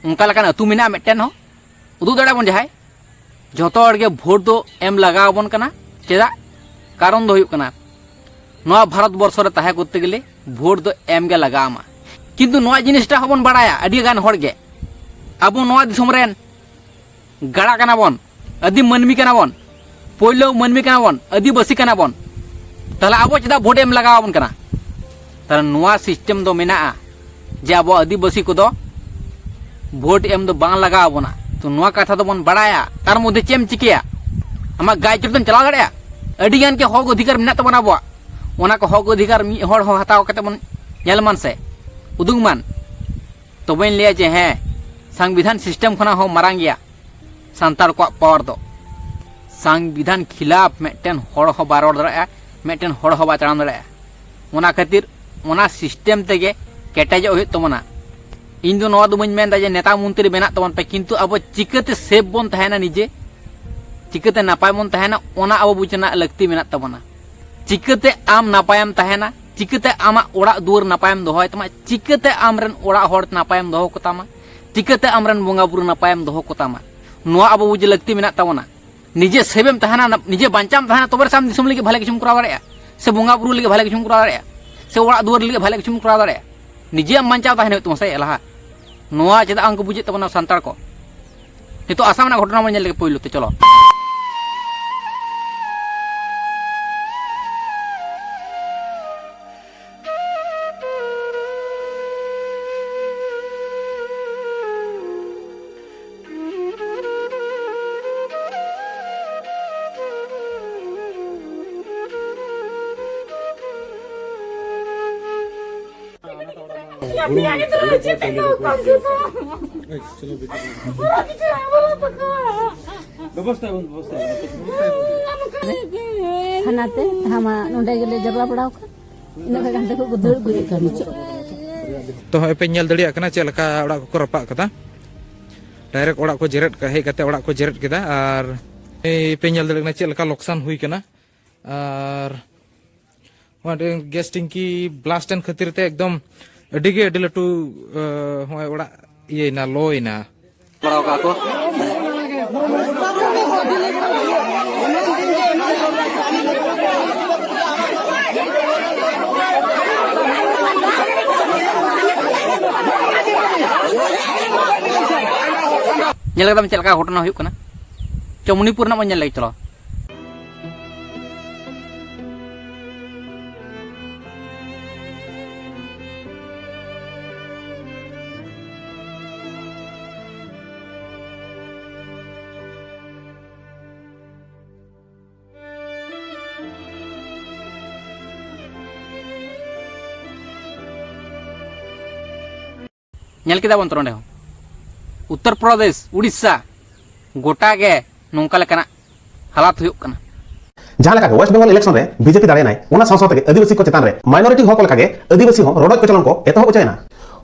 ᱚᱱᱠᱟ ᱞᱮᱠᱟᱱ ᱟᱹᱛᱩ ᱢᱮᱱᱟᱜᱼᱟ ᱢᱤᱫᱴᱮᱱ ᱦᱚᱸ? ᱩᱫᱩᱜ ᱫᱟᱲᱮᱭᱟᱜ ᱵᱚᱱ ᱡᱟᱦᱟᱸᱭ, ᱡᱷᱚᱛᱚ ᱦᱚᱲ ᱜᱮ ᱵᱷᱳᱴ ᱫᱚ ᱮᱢ ᱞᱟᱜᱟᱣ ᱟᱵᱚᱱ ᱠᱟᱱᱟ᱾ ᱪᱮᱫᱟᱜ? ᱠᱟᱨᱚᱱ ᱫᱚ ᱦᱩᱭᱩᱜ ᱠᱟᱱᱟ, ᱱᱚᱣᱟ ᱵᱷᱟᱨᱚᱛ ᱵᱚᱨᱥᱚ ᱨᱮ ᱛᱟᱦᱮᱸ ᱠᱚᱨᱛᱮ ᱜᱮᱞᱮ ᱵᱷᱳᱴ ᱫᱚ ᱮᱢ ᱜᱮ ᱞᱟᱜᱟᱣ ᱟᱢᱟ᱾ ᱠᱤᱱᱛᱩ ᱱᱚᱣᱟ ᱡᱤᱱᱤᱥᱴᱟ ᱦᱚᱸᱵᱚᱱ ᱵᱟᱲᱟᱭᱟ ᱟᱹᱰᱤ ᱜᱟᱱ ᱦᱚᱲ ᱜᱮ, ᱟᱵᱚ ᱱᱚᱣᱟ ᱫᱤᱥᱚᱢ ᱨᱮᱱ ᱜᱟᱲᱟ ᱠᱟᱱᱟ ᱵᱚᱱ, ᱟᱹᱫᱤᱢ ᱢᱟᱹᱱᱢᱤ ᱠᱟᱱᱟ ᱵᱚᱱ, ᱯᱳᱭᱞᱳ ᱢᱟᱹᱱᱢᱤ ᱠᱟᱱᱟ ᱵᱚᱱ, ᱟᱹᱫᱤᱵᱟᱹᱥᱤ ᱠᱟᱱᱟ ᱵᱚᱱ᱾ ᱛᱟᱦᱞᱮ ᱟᱵᱚ ᱪᱮᱫᱟᱜ ᱵᱷᱳᱴ ᱮᱢ ᱞᱟᱜᱟᱣ ᱟᱵᱚᱱ ᱠᱟᱱᱟ? ᱛᱟᱦᱞᱮ ᱱᱚᱣᱟ ᱥᱤᱥᱴᱮᱢ ᱫᱚ ᱢᱮᱱᱟᱜᱼᱟ ᱡᱮ ᱟᱵᱚ ᱟᱹᱫᱤᱵᱟᱹᱥᱤ ᱠᱚᱫᱚ ᱵᱷᱳᱴ ᱮᱢ ᱫᱚ ᱵᱟᱝ ᱞᱟᱜᱟᱣ ᱟᱵᱚᱱᱟ᱾ ᱛᱚ, ᱱᱚᱣᱟ ᱠᱟᱛᱷᱟ ᱫᱚᱵᱚᱱ ᱵᱟᱲᱟᱭᱟ, ᱛᱟᱨ ᱢᱚᱫᱽᱫᱷᱮ ᱪᱮᱫ ᱮᱢ ᱪᱤᱠᱟᱹᱭᱟ? ᱟᱢᱟᱜ ᱜᱟᱭ ᱪᱚᱴ ᱛᱮᱢ ᱪᱟᱞᱟᱣ ᱫᱟᱲᱮᱭᱟᱜᱼᱟ? ᱟᱹᱰᱤ ᱜᱟᱱ ᱜᱮ ᱦᱚᱠ ᱚᱫᱷᱤᱠᱟᱨ ᱢᱮᱱᱟᱜ ᱛᱟᱵᱚᱱᱟ ᱟᱵᱚᱣᱟᱜ᱾ ᱚᱱᱟ ᱠᱚ ᱦᱚᱠ ᱚᱫᱷᱤᱠᱟᱨ ᱢᱤᱫ ᱦᱚᱲ ᱦᱚᱸ ᱦᱟᱛᱟᱣ ᱠᱟᱛᱮ ᱵᱚᱱ ᱧᱮᱞ ᱢᱟᱱ ᱥᱮ, ᱩᱫᱩᱜ ᱢᱟᱱ᱾ ᱛᱚᱵᱮᱧ ᱞᱟᱹᱭᱟ ᱡᱮ ᱦᱮᱸ, ᱥᱚᱝᱵᱤᱫᱷᱟᱱ ᱥᱤᱥᱴᱮᱢ ᱠᱷᱚᱱᱟᱜ ᱦᱚᱸ ᱢᱟᱨᱟᱝ ᱜᱮᱭᱟ ᱥᱟᱱᱛᱟᱲ ᱠᱚᱣᱟᱜ ᱯᱟᱣᱟᱨ ᱫᱚ᱾ ᱥᱚᱝᱵᱤᱫᱷᱟᱱ ᱠᱷᱤᱞᱟᱯ ᱢᱤᱫᱴᱮᱱ ᱦᱚᱲ ᱦᱚᱸ ᱵᱟᱭ ᱨᱚᱲ ᱫᱟᱲᱮᱭᱟᱜᱼᱟ, ᱢᱤᱫᱴᱮᱱ ᱦᱚᱲ ᱦᱚᱸ ᱵᱟᱭ ᱛᱟᱲᱟᱢ ᱫᱟᱲᱮᱭᱟᱜᱼᱟ᱾ ᱚᱱᱟ ᱠᱷᱟᱹᱛᱤᱨ ᱚᱱᱟ ᱥᱤᱥᱴᱮᱢ ᱛᱮᱜᱮ ᱠᱮᱴᱮᱡᱚᱜ ᱦᱩᱭᱩᱜ ᱛᱟᱵᱚᱱᱟ᱾ ᱤᱧ ᱫᱚ ᱱᱚᱣᱟ ᱫᱚ ᱵᱟᱹᱧ ᱢᱮᱱᱫᱟ ᱡᱮ ᱱᱮᱛᱟ ᱢᱚᱱᱛᱨᱤ ᱵᱮᱱᱟᱜ ᱛᱟᱵᱚᱱ ᱯᱮ, ᱠᱤᱱᱛᱩ ᱟᱵᱚ ᱪᱤᱠᱟᱹᱛᱮ ᱥᱮᱯ ᱵᱚᱱ ᱛᱟᱦᱮᱱᱟ ᱱᱤᱡᱮ, ᱪᱤᱠᱟᱹᱛᱮ ᱱᱟᱯᱟᱭ ᱵᱚᱱ ᱛᱟᱦᱮᱱᱟ, ᱚᱱᱟ ᱟᱵᱚ ᱵᱩᱡᱽ ᱨᱮᱱᱟᱜ ᱞᱟᱹᱠᱛᱤ ᱢᱮᱱᱟᱜ ᱛᱟᱵᱚᱱᱟ᱾ ᱪᱤᱠᱟᱹᱛᱮ ᱟᱢ ᱱᱟᱯᱟᱭᱮᱢ ᱛᱟᱦᱮᱱᱟ, ᱪᱤᱠᱟᱹᱛᱮ ᱟᱢᱟᱜ ᱚᱲᱟᱜ ᱫᱩᱣᱟᱹᱨ ᱱᱟᱯᱟᱭᱮᱢ ᱫᱚᱦᱚᱭ ᱛᱟᱢᱟ, ᱪᱤᱠᱟᱹᱛᱮ ᱟᱢᱨᱮᱱ ᱚᱲᱟᱜ ᱦᱚᱲ ᱱᱟᱯᱟᱭᱮᱢ ᱫᱚᱦᱚ ᱠᱚᱛᱟᱢᱟ, ᱪᱤᱠᱟᱹᱛᱮ ᱟᱢᱨᱮᱱ ᱵᱚᱸᱜᱟ ᱵᱩᱨᱩ ᱱᱟᱯᱟᱭᱮᱢ ᱫᱚᱦᱚ ᱠᱚᱛᱟᱢᱟ, ᱱᱚᱣᱟ ᱟᱵᱚ ᱵᱩᱡᱽ ᱞᱟᱹᱠᱛᱤ ᱢᱮᱱᱟᱜ ᱛᱟᱵᱚᱱᱟ᱾ ᱱᱤᱡᱮ ᱥᱮᱵᱷ ᱮᱢ ᱛᱟᱦᱮᱱᱟ, ᱱᱤᱡᱮ ᱵᱟᱧᱪᱟᱣ ᱮᱢ ᱛᱟᱦᱮᱱᱟ, ᱛᱚᱵᱮ ᱥᱮ ᱟᱢ ᱫᱤᱥᱚᱢ ᱞᱟᱹᱜᱤᱫ ᱵᱷᱟᱞᱮ ᱠᱤᱪᱷᱩᱢ ᱠᱚᱨᱟᱣ ᱫᱟᱲᱮᱭᱟᱜᱼᱟ, ᱥᱮ ᱵᱚᱸᱜᱟ ᱵᱩᱨᱩ ᱞᱟᱹᱜᱤᱫ ᱵᱷᱟᱞᱮ ᱠᱤᱪᱷᱩᱢ ᱠᱚᱨᱟᱣ ᱫᱟᱲᱮᱭᱟᱜᱼᱟ, ᱥᱮ ᱚᱲᱟᱜ ᱫᱩᱣᱟᱹᱨ ᱞᱟᱹᱜᱤᱫ ᱵᱷᱟᱞᱮ ᱠᱤᱪᱷᱩᱢ ᱠᱚᱨᱟᱣ ᱫᱟᱲᱮᱭᱟᱜᱼᱟ᱾ ᱱᱤᱡᱮ ᱟᱢ ᱵᱟᱧᱪᱟᱣ ᱛᱟᱦᱮᱱ ᱦᱩᱭᱩᱜ ᱛᱟᱢᱟ ᱥᱮ ᱞᱟᱦᱟ᱾ ᱱᱚᱣᱟ ᱪᱮᱫᱟᱜ ᱵᱟᱝ ᱠᱚ ᱵᱩᱡᱮᱫ ᱛᱟᱵᱚᱱᱟ ᱥᱟᱱᱛᱟᱲ ᱠᱚ? ᱱᱤᱛᱚᱜ ᱟᱥᱟᱢ ᱨᱮᱱᱟᱜ ᱜᱷᱚᱴᱚᱱᱟ ᱵᱚᱱ ᱧᱮᱞ ᱞᱮᱜᱮ ᱯᱳᱭᱞᱳ ᱛᱮ, ᱪᱚᱞᱚ᱾ ᱛᱷᱟᱱᱟ ᱛᱮ ᱛᱟᱦᱟᱢᱟ ᱱᱚᱸᱰᱮ ᱜᱮᱞᱮ ᱡᱟᱣᱨᱟ ᱵᱟᱲᱟ ᱟᱠᱟᱱ᱾ ᱤᱱᱟᱹ ᱠᱷᱟᱱ ᱦᱟᱱᱛᱮ ᱠᱷᱚᱱ ᱠᱚ ᱫᱟᱹᱲ ᱟᱹᱜᱩᱭᱮᱫ ᱠᱟᱱ ᱱᱤᱛᱚᱜ᱾ ᱛᱚ ᱦᱚᱸᱜᱼᱚᱭ ᱯᱮ ᱧᱮᱞ ᱫᱟᱲᱮᱭᱟᱜ ᱠᱟᱱᱟ ᱪᱮᱫ ᱞᱮᱠᱟ ᱚᱲᱟᱜ ᱠᱚᱠᱚ ᱨᱟᱯᱟᱜ ᱠᱟᱫᱟ᱾ ᱰᱟᱭᱨᱮᱠᱴ ᱚᱲᱟᱜ ᱠᱚ ᱡᱮᱨᱮᱫ ᱠᱟ-, ᱦᱮᱡ ᱠᱟᱛᱮ ᱚᱲᱟᱜ ᱠᱚ ᱡᱮᱨᱮᱫ ᱠᱮᱫᱟ᱾ ᱟᱨ ᱯᱮ ᱧᱮᱞ ᱫᱟᱲᱮᱭᱟᱜ ᱠᱟᱱᱟ ᱪᱮᱫ ᱞᱮᱠᱟ ᱞᱚᱠᱥᱟᱱ ᱦᱩᱭ ᱠᱟᱱᱟ᱾ ᱟᱨ ᱱᱚᱣᱟ ᱜᱮᱥ ᱴᱮᱝᱠᱤ ᱵᱞᱟᱥᱴ ᱮᱱ ᱠᱷᱟᱹᱛᱤᱨ ᱛᱮ ᱮᱠᱫᱚᱢ ᱟᱹᱰᱤ ᱜᱮ, ᱟᱹᱰᱤ ᱞᱟᱹᱴᱩ, ᱟᱸ, ᱦᱚᱸᱜᱼᱚᱭ ᱚᱲᱟᱜ ᱤᱭᱟᱹᱭᱮᱱᱟ, ᱞᱚᱭᱮᱱᱟ᱾ ᱵᱟᱲᱟᱣ ᱠᱟᱜᱼᱟ ᱠᱚ᱾ ᱧᱮᱞ ᱠᱟᱫᱟᱢ ᱪᱮᱫ ᱞᱮᱠᱟ ᱜᱷᱚᱴᱚᱱᱟ ᱦᱩᱭᱩᱜ ᱠᱟᱱᱟ? ᱪᱚ, ᱢᱚᱱᱤᱯᱩᱨ ᱨᱮᱱᱟᱜ ᱵᱚᱱ ᱧᱮᱞ ᱞᱮᱜᱮ, ᱪᱚᱞᱚ᱾ ᱧᱮᱞ ᱠᱮᱫᱟ ᱵᱚᱱ ᱛᱚ ᱱᱚᱸᱰᱮ ᱦᱚᱸ᱾ ᱩᱛᱛᱚᱨ ᱯᱨᱚᱫᱮᱥ, ᱩᱲᱤᱥᱥᱟ, ᱜᱚᱴᱟ ᱜᱮ ᱱᱚᱝᱠᱟ ᱞᱮᱠᱟᱱᱟᱜ ᱦᱟᱞᱟᱛ ᱦᱩᱭᱩᱜ ᱠᱟᱱᱟ᱾ ᱡᱟᱦᱟᱸ ᱞᱮᱠᱟ ᱜᱮ ᱳᱭᱮᱥᱴ ᱵᱮᱝᱜᱚᱞ ᱤᱞᱮᱠᱥᱚᱱ ᱨᱮ ᱵᱤᱡᱮᱯᱤ ᱫᱟᱲᱮᱭᱮᱱᱟᱭ, ᱚᱱᱟ ᱥᱟᱶ ᱥᱟᱶ ᱛᱮᱜᱮ ᱟᱹᱫᱤᱵᱟᱹᱥᱤ ᱠᱚ ᱪᱮᱛᱟᱱ ᱨᱮ ᱢᱟᱭᱱᱚᱨᱤᱴᱤ ᱦᱚᱲ ᱠᱚ ᱞᱮᱠᱟᱜᱮ ᱟᱹᱫᱤᱵᱟᱹᱥᱤ ᱦᱚᱸ ᱨᱚᱰᱚᱡ ᱠᱚᱪᱞᱚᱱ ᱠᱚ ᱮᱛᱚᱦᱚᱵ ᱦᱚᱪᱚᱭᱮᱱᱟ᱾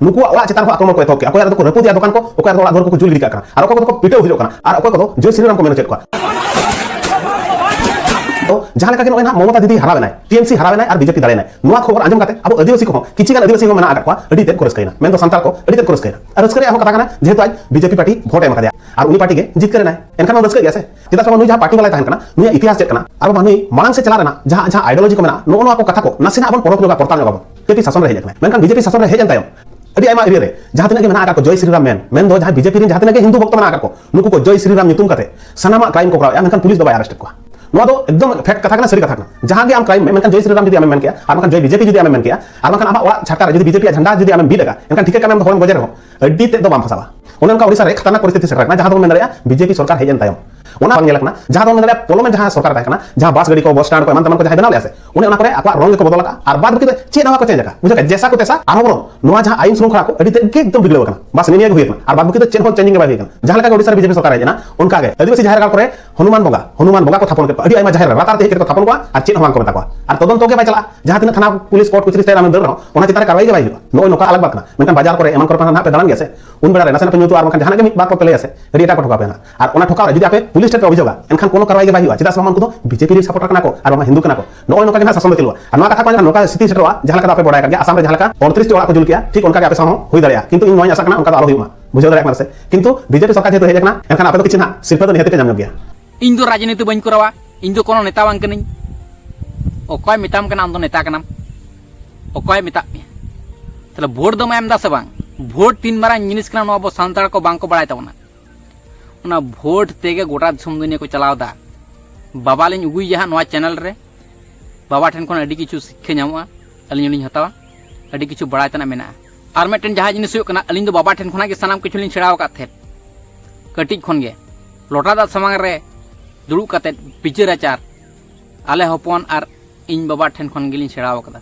ᱱᱩᱠᱩᱣᱟᱜ ᱚᱲᱟᱜ ᱪᱮᱛᱟᱱ ᱦᱚᱸ ᱟᱠᱨᱚᱢᱚᱱ ᱠᱚ ᱮᱛᱚᱦᱚᱵ ᱠᱮᱫᱟ᱾ ᱚᱠᱚᱭᱟᱜ ᱨᱮᱫᱚ ᱠᱚ ᱨᱟᱹᱯᱩᱫᱮᱜᱼᱟ ᱫᱚᱠᱟᱱ ᱠᱚ, ᱚᱠᱚᱭᱟᱜ ᱨᱮᱫᱚ ᱚᱲᱟᱜ ᱫᱩᱣᱟᱹᱨ ᱠᱚᱠᱚ ᱡᱩᱞ ᱜᱤᱰᱤ ᱠᱟᱜ ᱠᱟᱱᱟ, ᱟᱨ ᱚᱠᱚᱭ ᱠᱚᱫᱚ ᱠᱚ ᱯᱤᱴᱟᱹᱣ ᱦᱚᱪᱚᱜ ᱠᱟᱱᱟ, ᱟᱨ ᱚᱠᱚᱭ ᱠᱚᱫᱚ ᱡᱚᱭ ᱥᱨᱤᱨᱟᱢ ᱠᱚ ᱢᱮᱱ ᱦᱚᱪᱚᱭᱮᱫ ᱠᱚᱣᱟ᱾ ᱛᱚ ᱡᱟᱦᱟᱸ ᱞᱮᱠᱟ ᱜᱮ ᱱᱚᱜᱼᱚᱭ ᱱᱟᱦᱟᱜ ᱢᱚᱢᱚᱛᱟ ᱫᱤᱫᱤ ᱦᱟᱨᱟᱣ ᱮᱱᱟᱭ, ᱴᱤᱮᱢᱥᱤ ᱦᱟᱨᱟᱣ ᱮᱱᱟᱭ ᱟᱨ ᱵᱤᱡᱮᱯᱤ ᱫᱟᱲᱮᱭᱮᱱᱟᱭ, ᱱᱚᱣᱟ ᱠᱷᱚᱵᱚᱨ ᱟᱸᱡᱚᱢ ᱠᱟᱛᱮ ᱟᱵᱚ ᱟᱹᱫᱤᱵᱟᱹᱥᱤ ᱠᱚᱦᱚᱸ, ᱠᱤᱪᱷᱤ ᱜᱟᱱ ᱟᱹᱫᱤᱵᱟᱹᱥᱤ ᱦᱚᱸ ᱢᱮᱱᱟᱜ ᱟᱠᱟᱫ ᱠᱚᱣᱟ, ᱟᱹᱰᱤ ᱛᱮᱫ ᱠᱚ ᱨᱟᱹᱥᱠᱟᱹᱭᱮᱱᱟ᱾ ᱢᱮᱱᱫᱚ ᱥᱟᱱᱛᱟᱲ ᱠᱚ ᱟᱹᱰᱤ ᱛᱮᱫ ᱠᱚ ᱨᱟᱹᱥᱠᱟᱹᱭᱮᱱᱟ᱾ ᱟᱨ ᱨᱟᱹᱥᱠᱟᱹ ᱨᱮᱭᱟᱜ ᱦᱚᱸ ᱠᱟᱛᱷᱟ ᱠᱟᱱᱟ, ᱡᱮᱦᱮᱛᱩ ᱟᱡ ᱵᱤᱡᱮᱯᱤ ᱯᱟᱨᱴᱤ ᱵᱷᱳᱴ ᱮ ᱮᱢ ᱟᱠᱟᱫᱮᱭᱟ ᱟᱨ ᱩᱱᱤ ᱯᱟᱨᱴᱤ ᱜᱮ ᱡᱤᱛᱠᱟᱹᱨ ᱮᱱᱟᱭ, ᱮᱱᱠᱷᱟᱱ ᱵᱚᱱ ᱨᱟᱹᱥᱠᱟᱹᱜ ᱜᱮᱭᱟ ᱥᱮ? ᱪᱮᱫᱟᱜ ᱥᱮ ᱵᱟᱝ, ᱱᱩᱭ ᱡᱟᱦᱟᱸ ᱯᱟᱨᱴᱤ ᱵᱟᱞᱟᱭ ᱛᱟᱦᱮᱱ ᱠᱟᱱᱟ, ᱱᱩᱭᱟᱜ ᱤᱛᱤᱦᱟᱥ ᱪᱮᱫ ᱠᱟᱱᱟ, ᱟᱨ ᱵᱟᱝ ᱱᱩᱭ ᱢᱟᱲᱟᱝ ᱥᱮᱫ ᱪᱟᱞᱟᱜ ᱨᱮᱱᱟᱜ ᱡᱟᱦᱟᱸ, ᱡᱟᱦᱟᱸ ideology ᱠᱚ ᱢᱮᱱᱟᱜᱼᱟ, ᱱᱚᱜᱼᱚ ᱱᱚᱣᱟ ᱠᱚ ᱠᱟᱛᱷᱟ ᱠᱚ ᱱᱟᱥᱮᱱᱟᱜ ᱵᱚᱱ ᱯᱚᱨᱚᱠᱷ ᱧᱚᱜᱟ, ᱯᱚᱨᱛᱟᱞ ᱧᱚᱜᱟ ᱵᱚᱱ᱾ ᱵᱤᱡᱮᱯᱤ ᱥᱟᱥᱚᱱ ᱨᱮ ᱦᱮᱡ ᱞᱮᱱ ᱛᱟᱭᱚᱢ ᱟᱹᱰᱤ ᱟᱭᱢᱟ ᱮᱨᱤᱭᱟ ᱨᱮ ᱡᱟᱦᱟᱸ ᱛᱤᱱᱟᱹᱜ ᱜᱮ ᱢᱮᱱᱟᱜ ᱟᱠᱟᱫ ᱠᱚ ᱡᱚᱭ ᱥᱨᱤᱨᱟᱢ ᱢᱮᱱ, ᱢᱮᱱᱫᱚ ᱡᱟᱦᱟᱸ ᱵᱤᱡᱮᱯᱤ ᱨᱮᱱ ᱡᱟᱦᱟᱸ ᱛᱤᱱᱟᱹᱜ ᱜᱮ ᱦᱤᱱᱫᱩ ᱵᱷᱚᱠᱛᱚ ᱢᱮᱱᱟᱜ ᱟᱠᱟᱫ ᱠᱚ, ᱱᱩᱠᱩ ᱠᱚ ᱡᱚᱭ ᱥᱨᱤᱨᱟᱢ ᱧᱩᱛᱩᱢ ᱠᱟᱛᱮ ᱥᱟᱱᱟᱢᱟᱜ ᱠᱨᱟᱭᱤᱢ ᱠᱚ ᱠᱚᱨᱟᱣᱮᱫᱼᱟ, ᱢᱮᱱᱠᱷᱟᱱ ᱯᱩᱞᱤᱥ ᱫᱚ ᱵᱟᱭ ᱟᱨᱮᱥᱴ ᱮᱫ ᱠᱚᱣᱟ᱾ ᱱᱚᱣᱟ ᱫᱚ ᱮᱠᱫᱚᱢ ᱯᱷᱮᱠᱴ ᱠᱟᱛᱷᱟ ᱠᱟᱱᱟ, ᱥᱟᱹᱨᱤ ᱠᱟᱛᱷᱟ ᱠᱟᱱᱟ᱾ ᱡᱟᱦᱟᱸ ᱜᱮ ᱟᱢ ᱠᱨᱟᱭᱤᱢ ᱢᱮ, ᱢᱮᱱᱠᱷᱟᱱ ᱡᱚᱭ ᱥᱨᱤᱨᱟᱢ ᱡᱩᱫᱤ ᱟᱢᱮᱢ ᱢᱮᱱ ᱠᱮᱭᱟ, ᱟᱨ ᱵᱟᱝᱠᱷᱟᱱ ᱡᱚᱭ ᱵᱤᱡᱮᱯᱤ ᱡᱩᱫᱤ ᱟᱢᱮᱢ ᱢᱮᱱ ᱠᱮᱭᱟ, ᱟᱨ ᱵᱟᱝᱠᱷᱟᱱ ᱟᱢᱟᱜ ᱚᱲᱟᱜ ᱪᱷᱟᱴᱠᱟ ᱨᱮ ᱡᱩᱫᱤ ᱵᱤᱡᱮᱯᱤ ᱟᱜ ᱡᱷᱟᱱᱰᱟ ᱡᱩᱫᱤ ᱟᱢᱮᱢ ᱵᱤᱫ ᱟᱠᱟᱫ, ᱮᱱᱠᱷᱟᱱ ᱴᱷᱤᱠᱟᱹ ᱠᱟᱜ ᱢᱮ ᱟᱢ ᱫᱚ ᱦᱚᱲᱮᱢ ᱜᱚᱡᱮ ᱨᱮᱦᱚᱸ ᱟᱹᱰᱤ ᱛᱮᱫ ᱫᱚ ᱵᱟᱢ ᱯᱷᱟᱥᱟᱣᱟ᱾ ᱚᱱᱮ ᱚᱱᱠᱟ ᱳᱰᱤᱥᱟ ᱨᱮ ᱠᱷᱟᱛᱟᱨᱱᱟᱠ ᱯᱚᱨᱤᱥᱛᱷᱤᱛᱤ ᱥᱮᱴᱮᱨ ᱟᱠᱟᱱᱟ, ᱡᱟᱦᱟᱸ ᱫᱚᱵᱚᱱ ᱢᱮᱱ ᱫᱟᱲᱮᱭᱟᱜᱼᱟ ᱵᱤᱡᱮᱯᱤ ᱥᱚᱨᱠᱟᱨ ᱦᱮᱡ ᱮᱱ ᱛᱟᱭᱚᱢ᱾ ᱚᱱᱟ ᱵᱟᱝ ᱧᱮᱞ ᱟᱠᱟᱱᱟ, ᱡᱟᱦᱟᱸ ᱫᱚᱵᱚᱱ ᱢᱮᱱ ᱫᱟᱲᱮᱭᱟᱜᱼᱟ ᱯᱚᱞᱚᱢᱮᱱ ᱡᱟᱦᱟᱸ ᱥᱚᱨᱠᱟᱨ ᱛᱟᱦᱮᱸ ᱠᱟᱱᱟ, ᱡᱟᱦᱟᱸ ᱵᱟᱥ ᱜᱟᱹᱰᱤ ᱠᱚ, ᱵᱟᱥ ᱥᱴᱮᱱᱰ ᱠᱚ, ᱮᱢᱟᱱ ᱛᱮᱢᱟᱱ ᱠᱚ ᱡᱟᱦᱟᱸᱭ ᱵᱮᱱᱟᱣ ᱞᱮᱫᱼᱟ ᱥᱮ, ᱚᱱᱮ ᱚᱱᱟ ᱠᱚᱨᱮ ᱟᱠᱚᱣᱟᱜ ᱨᱚᱝ ᱜᱮᱠᱚ ᱵᱚᱫᱚᱞ ᱟᱠᱟᱫᱼᱟ᱾ ᱟᱨ ᱵᱟᱫ ᱵᱟᱹᱠᱤ ᱫᱚ ᱪᱮᱫ ᱦᱚᱸ ᱵᱟᱠᱚ ᱪᱮᱧᱡᱽ ᱟᱠᱟᱫᱼᱟ᱾ ᱵᱩᱡᱷᱟᱹᱣ ᱠᱮᱫᱟ? ᱡᱮᱥᱟ ᱠᱚ ᱛᱮᱥᱟ ᱟᱨᱦᱚᱸ ᱵᱚᱨᱚᱝ ᱱᱚᱣᱟ ᱡᱟᱦᱟᱸ ᱟᱭᱤᱱ ᱥᱨᱩᱝᱠᱷᱚᱞᱟ ᱠᱚ ᱟᱹᱰᱤ ᱛᱮᱫ ᱜᱮ ᱮᱠᱫᱚᱢ ᱵᱤᱜᱽᱲᱟᱹᱣ ᱟᱠᱟᱱᱟ᱾ ᱵᱟᱥ ᱱᱤᱭᱟᱹ ᱜᱮ ᱦᱩᱭ ᱟᱠᱟᱱᱟ᱾ ᱟᱨ ᱵᱟᱫ ᱵᱟᱹᱠᱤ ᱫᱚ ᱪᱮᱫ ᱦᱚᱸ ᱪᱮᱧᱡᱤᱝ ᱜᱮ ᱵᱟᱭ ᱦᱩᱭ ᱟᱠᱟᱱᱟ᱾ ᱡᱟᱦᱟᱸ ᱞᱮᱠᱟ ᱜᱮ ᱳᱰᱤᱥᱟ ᱨᱮ ᱵᱤᱡᱮᱯᱤ ᱥᱚᱨᱠᱟᱨ ᱦᱮᱡ ᱮᱱᱟ, ᱚᱱᱠᱟ ᱜᱮ ᱟᱹᱫᱤᱵᱟᱹᱥᱤ ᱡᱟᱦᱮᱨ ᱜᱟᱲ ᱠᱚᱨᱮ ᱦᱚᱱᱩᱢᱟᱱ ᱵᱚᱸᱜᱟ, ᱦᱚᱱᱩᱢᱟᱱ ᱵᱚᱸᱜᱟ ᱠᱚ ᱛᱷᱟᱯᱚᱱ ᱠᱮᱫ ᱠᱚᱣᱟ᱾ ᱟᱹᱰᱤ ᱟᱭᱢᱟ ᱡᱟᱦᱮᱨ ᱨᱮ ᱨᱟᱛᱟᱨ ᱛᱮ ᱦᱮᱡ ᱠᱟᱛᱮ ᱠᱚ ᱛᱷᱟᱯᱚᱱ ᱠᱚᱣᱟ ᱟᱨ ᱪᱮᱫ ᱦᱚᱸ ᱵᱟᱝ ᱠᱚ ᱢᱮᱛᱟ ᱠᱚᱣᱟ᱾ ᱟᱨ ᱛᱚᱫᱚᱱᱛᱚ ᱜᱮ ᱵᱟᱭ ᱪᱟᱞᱟᱜᱼᱟ᱾ ᱡᱟᱦᱟᱸ ᱛᱤᱱᱟᱹᱜ ᱛᱷᱟᱱᱟ, ᱯᱩᱞᱤᱥ, ᱠᱳᱨᱴ ᱠᱚᱪᱟᱹᱨᱤ ᱥᱟᱭᱤᱰ ᱟᱢᱮᱢ ᱫᱟᱹᱲ ᱨᱮᱦᱚᱸ ᱚᱱᱟ ᱪᱮᱛᱟᱱ ᱨᱮ ᱠᱟᱨᱣᱟᱭ ᱜᱮ ᱵᱟᱭ ᱦᱩᱭᱩᱜᱼᱟ᱾ ᱱᱚᱜᱼᱚᱭ ᱱᱚᱝᱠᱟ ᱟᱞᱟᱜᱽ ᱵᱟᱛ ᱠᱟᱱᱟ᱾ ᱢᱮᱱᱠᱷᱟᱱ ᱵᱟᱡᱟᱨ ᱠᱚᱨᱮ ᱮᱢᱟᱱ ᱠᱚᱨᱮ ᱯᱮ ᱱᱟᱦᱟᱜ ᱯᱮ ᱫᱟᱬᱟᱱ ᱜᱮᱭᱟ ᱥᱮ, ᱩᱱ ᱵᱮᱲᱟ ᱨᱮ ᱱᱟᱥᱮᱱᱟᱜ ᱯᱮ ᱧᱩ ᱛᱚ ᱟᱨ ᱵᱟᱝᱠᱷᱟᱱ ᱡᱟᱦᱟᱱᱟᱜ ᱜᱮ ᱢᱤᱫ ᱵᱟᱨ ᱠᱚ ᱯᱮ ᱞᱟᱹᱭᱟ ᱥᱮ, ᱟᱹᱰᱤ ᱮᱴᱟᱜ ᱠᱚ ᱴᱷᱚᱠᱟᱣ ᱯᱮ ᱱᱟᱦᱟᱜ᱾ ᱟᱨ ᱚᱱᱟ ᱴᱷᱚᱠᱟᱣ ᱨᱮ ᱡᱩᱫᱤ ᱟᱯᱮ ᱯᱩᱞᱤᱥ ᱴᱷᱮᱱ ᱯᱮ ᱚᱵᱷᱤᱡᱳᱜᱟ, ᱮᱱᱠᱷᱟᱱ ᱠᱳᱱᱳ ᱠᱟᱨᱣᱟᱭ ᱜᱮ ᱵᱟᱭ ᱦᱩᱭᱩᱜᱼᱟ᱾ ᱪᱮᱫᱟᱜ ᱥᱮ ᱵᱟᱝ ᱩᱱᱠᱩ ᱫᱚ ᱵᱤᱡᱮᱯᱤ ᱨᱮᱱ ᱥᱟᱯᱳᱨᱴᱟᱨ ᱠᱟᱱᱟ ᱠᱚ ᱟᱨ ᱵᱟᱝ ᱦᱤᱱᱫᱩ ᱠᱟᱱᱟ ᱠᱚ᱾ ᱱᱚᱜᱼᱚᱭ ᱱᱚᱝᱠᱟ ᱜᱮ ᱱᱟᱦᱟᱜ ᱥᱟᱥᱚᱱ ᱫᱚ ᱪᱟᱹᱞᱩᱜᱼᱟ᱾ ᱟᱨ ᱱᱚᱣᱟ ᱠᱟᱛᱷᱟ ᱠᱚ ᱟᱸᱡᱚᱢ ᱱᱚᱝᱠᱟ ᱥᱛᱷᱤᱛᱤ ᱥᱮᱴᱮᱨᱚᱜᱼᱟ, ᱡᱟᱦᱟᱸ ᱞᱮᱠᱟ ᱫᱚ ᱟᱯᱮ ᱵᱟᱲᱟᱭ ᱠᱟᱱ ᱜᱮᱭᱟ, ᱟᱥᱟᱢ ᱨᱮ ᱡᱟᱦᱟᱸ ᱞᱮᱠᱟ ᱚᱲᱛᱨᱤᱥ ᱴᱤ ᱚᱲᱟᱜ ᱠᱚ ᱡᱩᱞ ᱠᱮᱜᱼᱟ, ᱴᱷᱤᱠ ᱚᱱᱠᱟ ᱜᱮ ᱟᱯᱮ ᱥᱟᱶ ᱦᱚᱸ ᱦᱩᱭ ᱫᱟᱲᱮᱭᱟᱜᱼᱟ᱾ ᱠᱤᱱᱛᱩ ᱤᱧ ᱱᱚᱣᱟᱧ ᱟᱥᱟᱜ ᱠᱟᱱᱟ ᱚᱱᱠᱟ ᱫᱚ ᱟᱞᱚ ᱦᱩᱭᱩᱜ ᱢᱟ᱾ ᱵᱩᱡᱷᱟᱹᱣ ᱫᱟᱲᱮᱭᱟᱜ ᱠᱟᱱᱟ ᱥᱮ? ᱠᱤᱱᱛᱩ ᱵᱤᱡᱮᱯᱤ ᱥᱚᱨᱠᱟᱨ ᱡᱮᱦᱮᱛᱩ ᱦᱮᱡ ᱟᱠᱟᱱᱟ, ᱮᱱᱠᱷᱟᱱ ᱟᱯᱮ ᱫᱚ ᱠᱤᱪᱷᱩ ᱱᱟᱦᱟᱜ ᱥᱤᱨᱯᱟᱹ ᱫᱚ ᱱᱤᱦᱟᱹᱛ ᱯᱮ ᱧᱟᱢ ᱧᱚᱜ ᱜᱮᱭᱟ᱾ ᱤᱧ ᱫᱚ ᱨᱟᱡᱽᱱᱤᱛᱤ ᱵᱟᱹᱧ ᱠᱚᱨᱟᱣᱟ, ᱤᱧ ᱫᱚ ᱠᱳᱱᱳ ᱱᱮᱛᱟ ᱵᱟᱝ ᱠᱟᱹᱱᱟᱹᱧ᱾ ᱚᱠᱚᱭ ᱢᱮᱛᱟᱢ ᱠᱟᱱᱟ ᱟᱢ ᱫᱚ ᱱᱮᱛᱟ ᱠᱟᱱᱟᱢ? ᱚᱠᱚᱭ ᱢᱮᱛᱟᱜ ᱢᱮᱭᱟ? ᱛᱟᱦᱞᱮ ᱵᱷᱳᱴ ᱫᱚᱢ ᱮᱢ ᱫᱟ ᱥᱮ ᱵᱟᱝ? ᱵᱷᱳᱴ ᱛᱤᱱ ᱢᱟᱨᱟᱝ ᱡᱤᱱᱤᱥ ᱠᱟᱱᱟ, ᱱᱚᱣᱟ ᱟᱵᱚ ᱥᱟᱱᱛᱟᱲ ᱠᱚ ᱵᱟᱝ ᱠᱚ ᱵᱟᱲᱟᱭ ᱛᱟᱵᱚᱱᱟ᱾ ᱚᱱᱟ ᱵᱷᱳᱴ ᱛᱮᱜᱮ ᱜᱚᱴᱟ ᱫᱤᱥᱚᱢ ᱫᱩᱱᱤᱭᱟᱹ ᱠᱚ ᱪᱟᱞᱟᱣ ᱫᱟ᱾ ᱵᱟᱵᱟ ᱞᱤᱧ ᱟᱹᱜᱩᱭᱮᱭᱟ ᱦᱟᱸᱜ ᱱᱚᱣᱟ ᱪᱮᱱᱮᱞ ᱨᱮ, ᱵᱟᱵᱟ ᱴᱷᱮᱱ ᱠᱷᱚᱱ ᱟᱹᱰᱤ ᱠᱤᱪᱷᱩ ᱥᱤᱠᱠᱷᱟ ᱧᱟᱢᱚᱜᱼᱟ, ᱟᱹᱞᱤᱧ ᱦᱚᱸᱞᱤᱧ ᱦᱟᱛᱟᱣᱟ, ᱟᱹᱰᱤ ᱠᱤᱪᱷᱩ ᱵᱟᱲᱟᱭ ᱛᱮᱱᱟᱜ ᱢᱮᱱᱟᱜᱼᱟ᱾ ᱟᱨ ᱢᱤᱫᱴᱮᱱ ᱡᱟᱦᱟᱸ ᱡᱤᱱᱤᱥ ᱦᱩᱭᱩᱜ ᱠᱟᱱᱟ, ᱟᱹᱞᱤᱧ ᱫᱚ ᱵᱟᱵᱟ ᱴᱷᱮᱱ ᱠᱷᱚᱱᱟᱜ ᱜᱮ ᱥᱟᱱᱟᱢ ᱠᱤᱪᱷᱩ ᱞᱤᱧ ᱥᱮᱬᱟ ᱟᱠᱟᱫ ᱛᱟᱦᱮᱸᱫ᱾ ᱠᱟᱹᱴᱤᱡ ᱠᱷᱚᱱ ᱜᱮ ᱞᱚᱴᱟ ᱫᱟᱜ ᱥᱟᱢᱟᱝ ᱨᱮ ᱫᱩᱲᱩᱵ ᱠᱟᱛᱮᱫ ᱵᱤᱪᱟᱹᱨ ᱟᱪᱟᱨ, ᱟᱞᱮ ᱦᱚᱯᱚᱱ ᱟᱨ ᱤᱧ ᱵᱟᱵᱟ ᱴᱷᱮᱱ ᱠᱷᱚᱱ ᱜᱮᱞᱤᱧ ᱥᱮᱬᱟ ᱟᱠᱟᱫᱟ᱾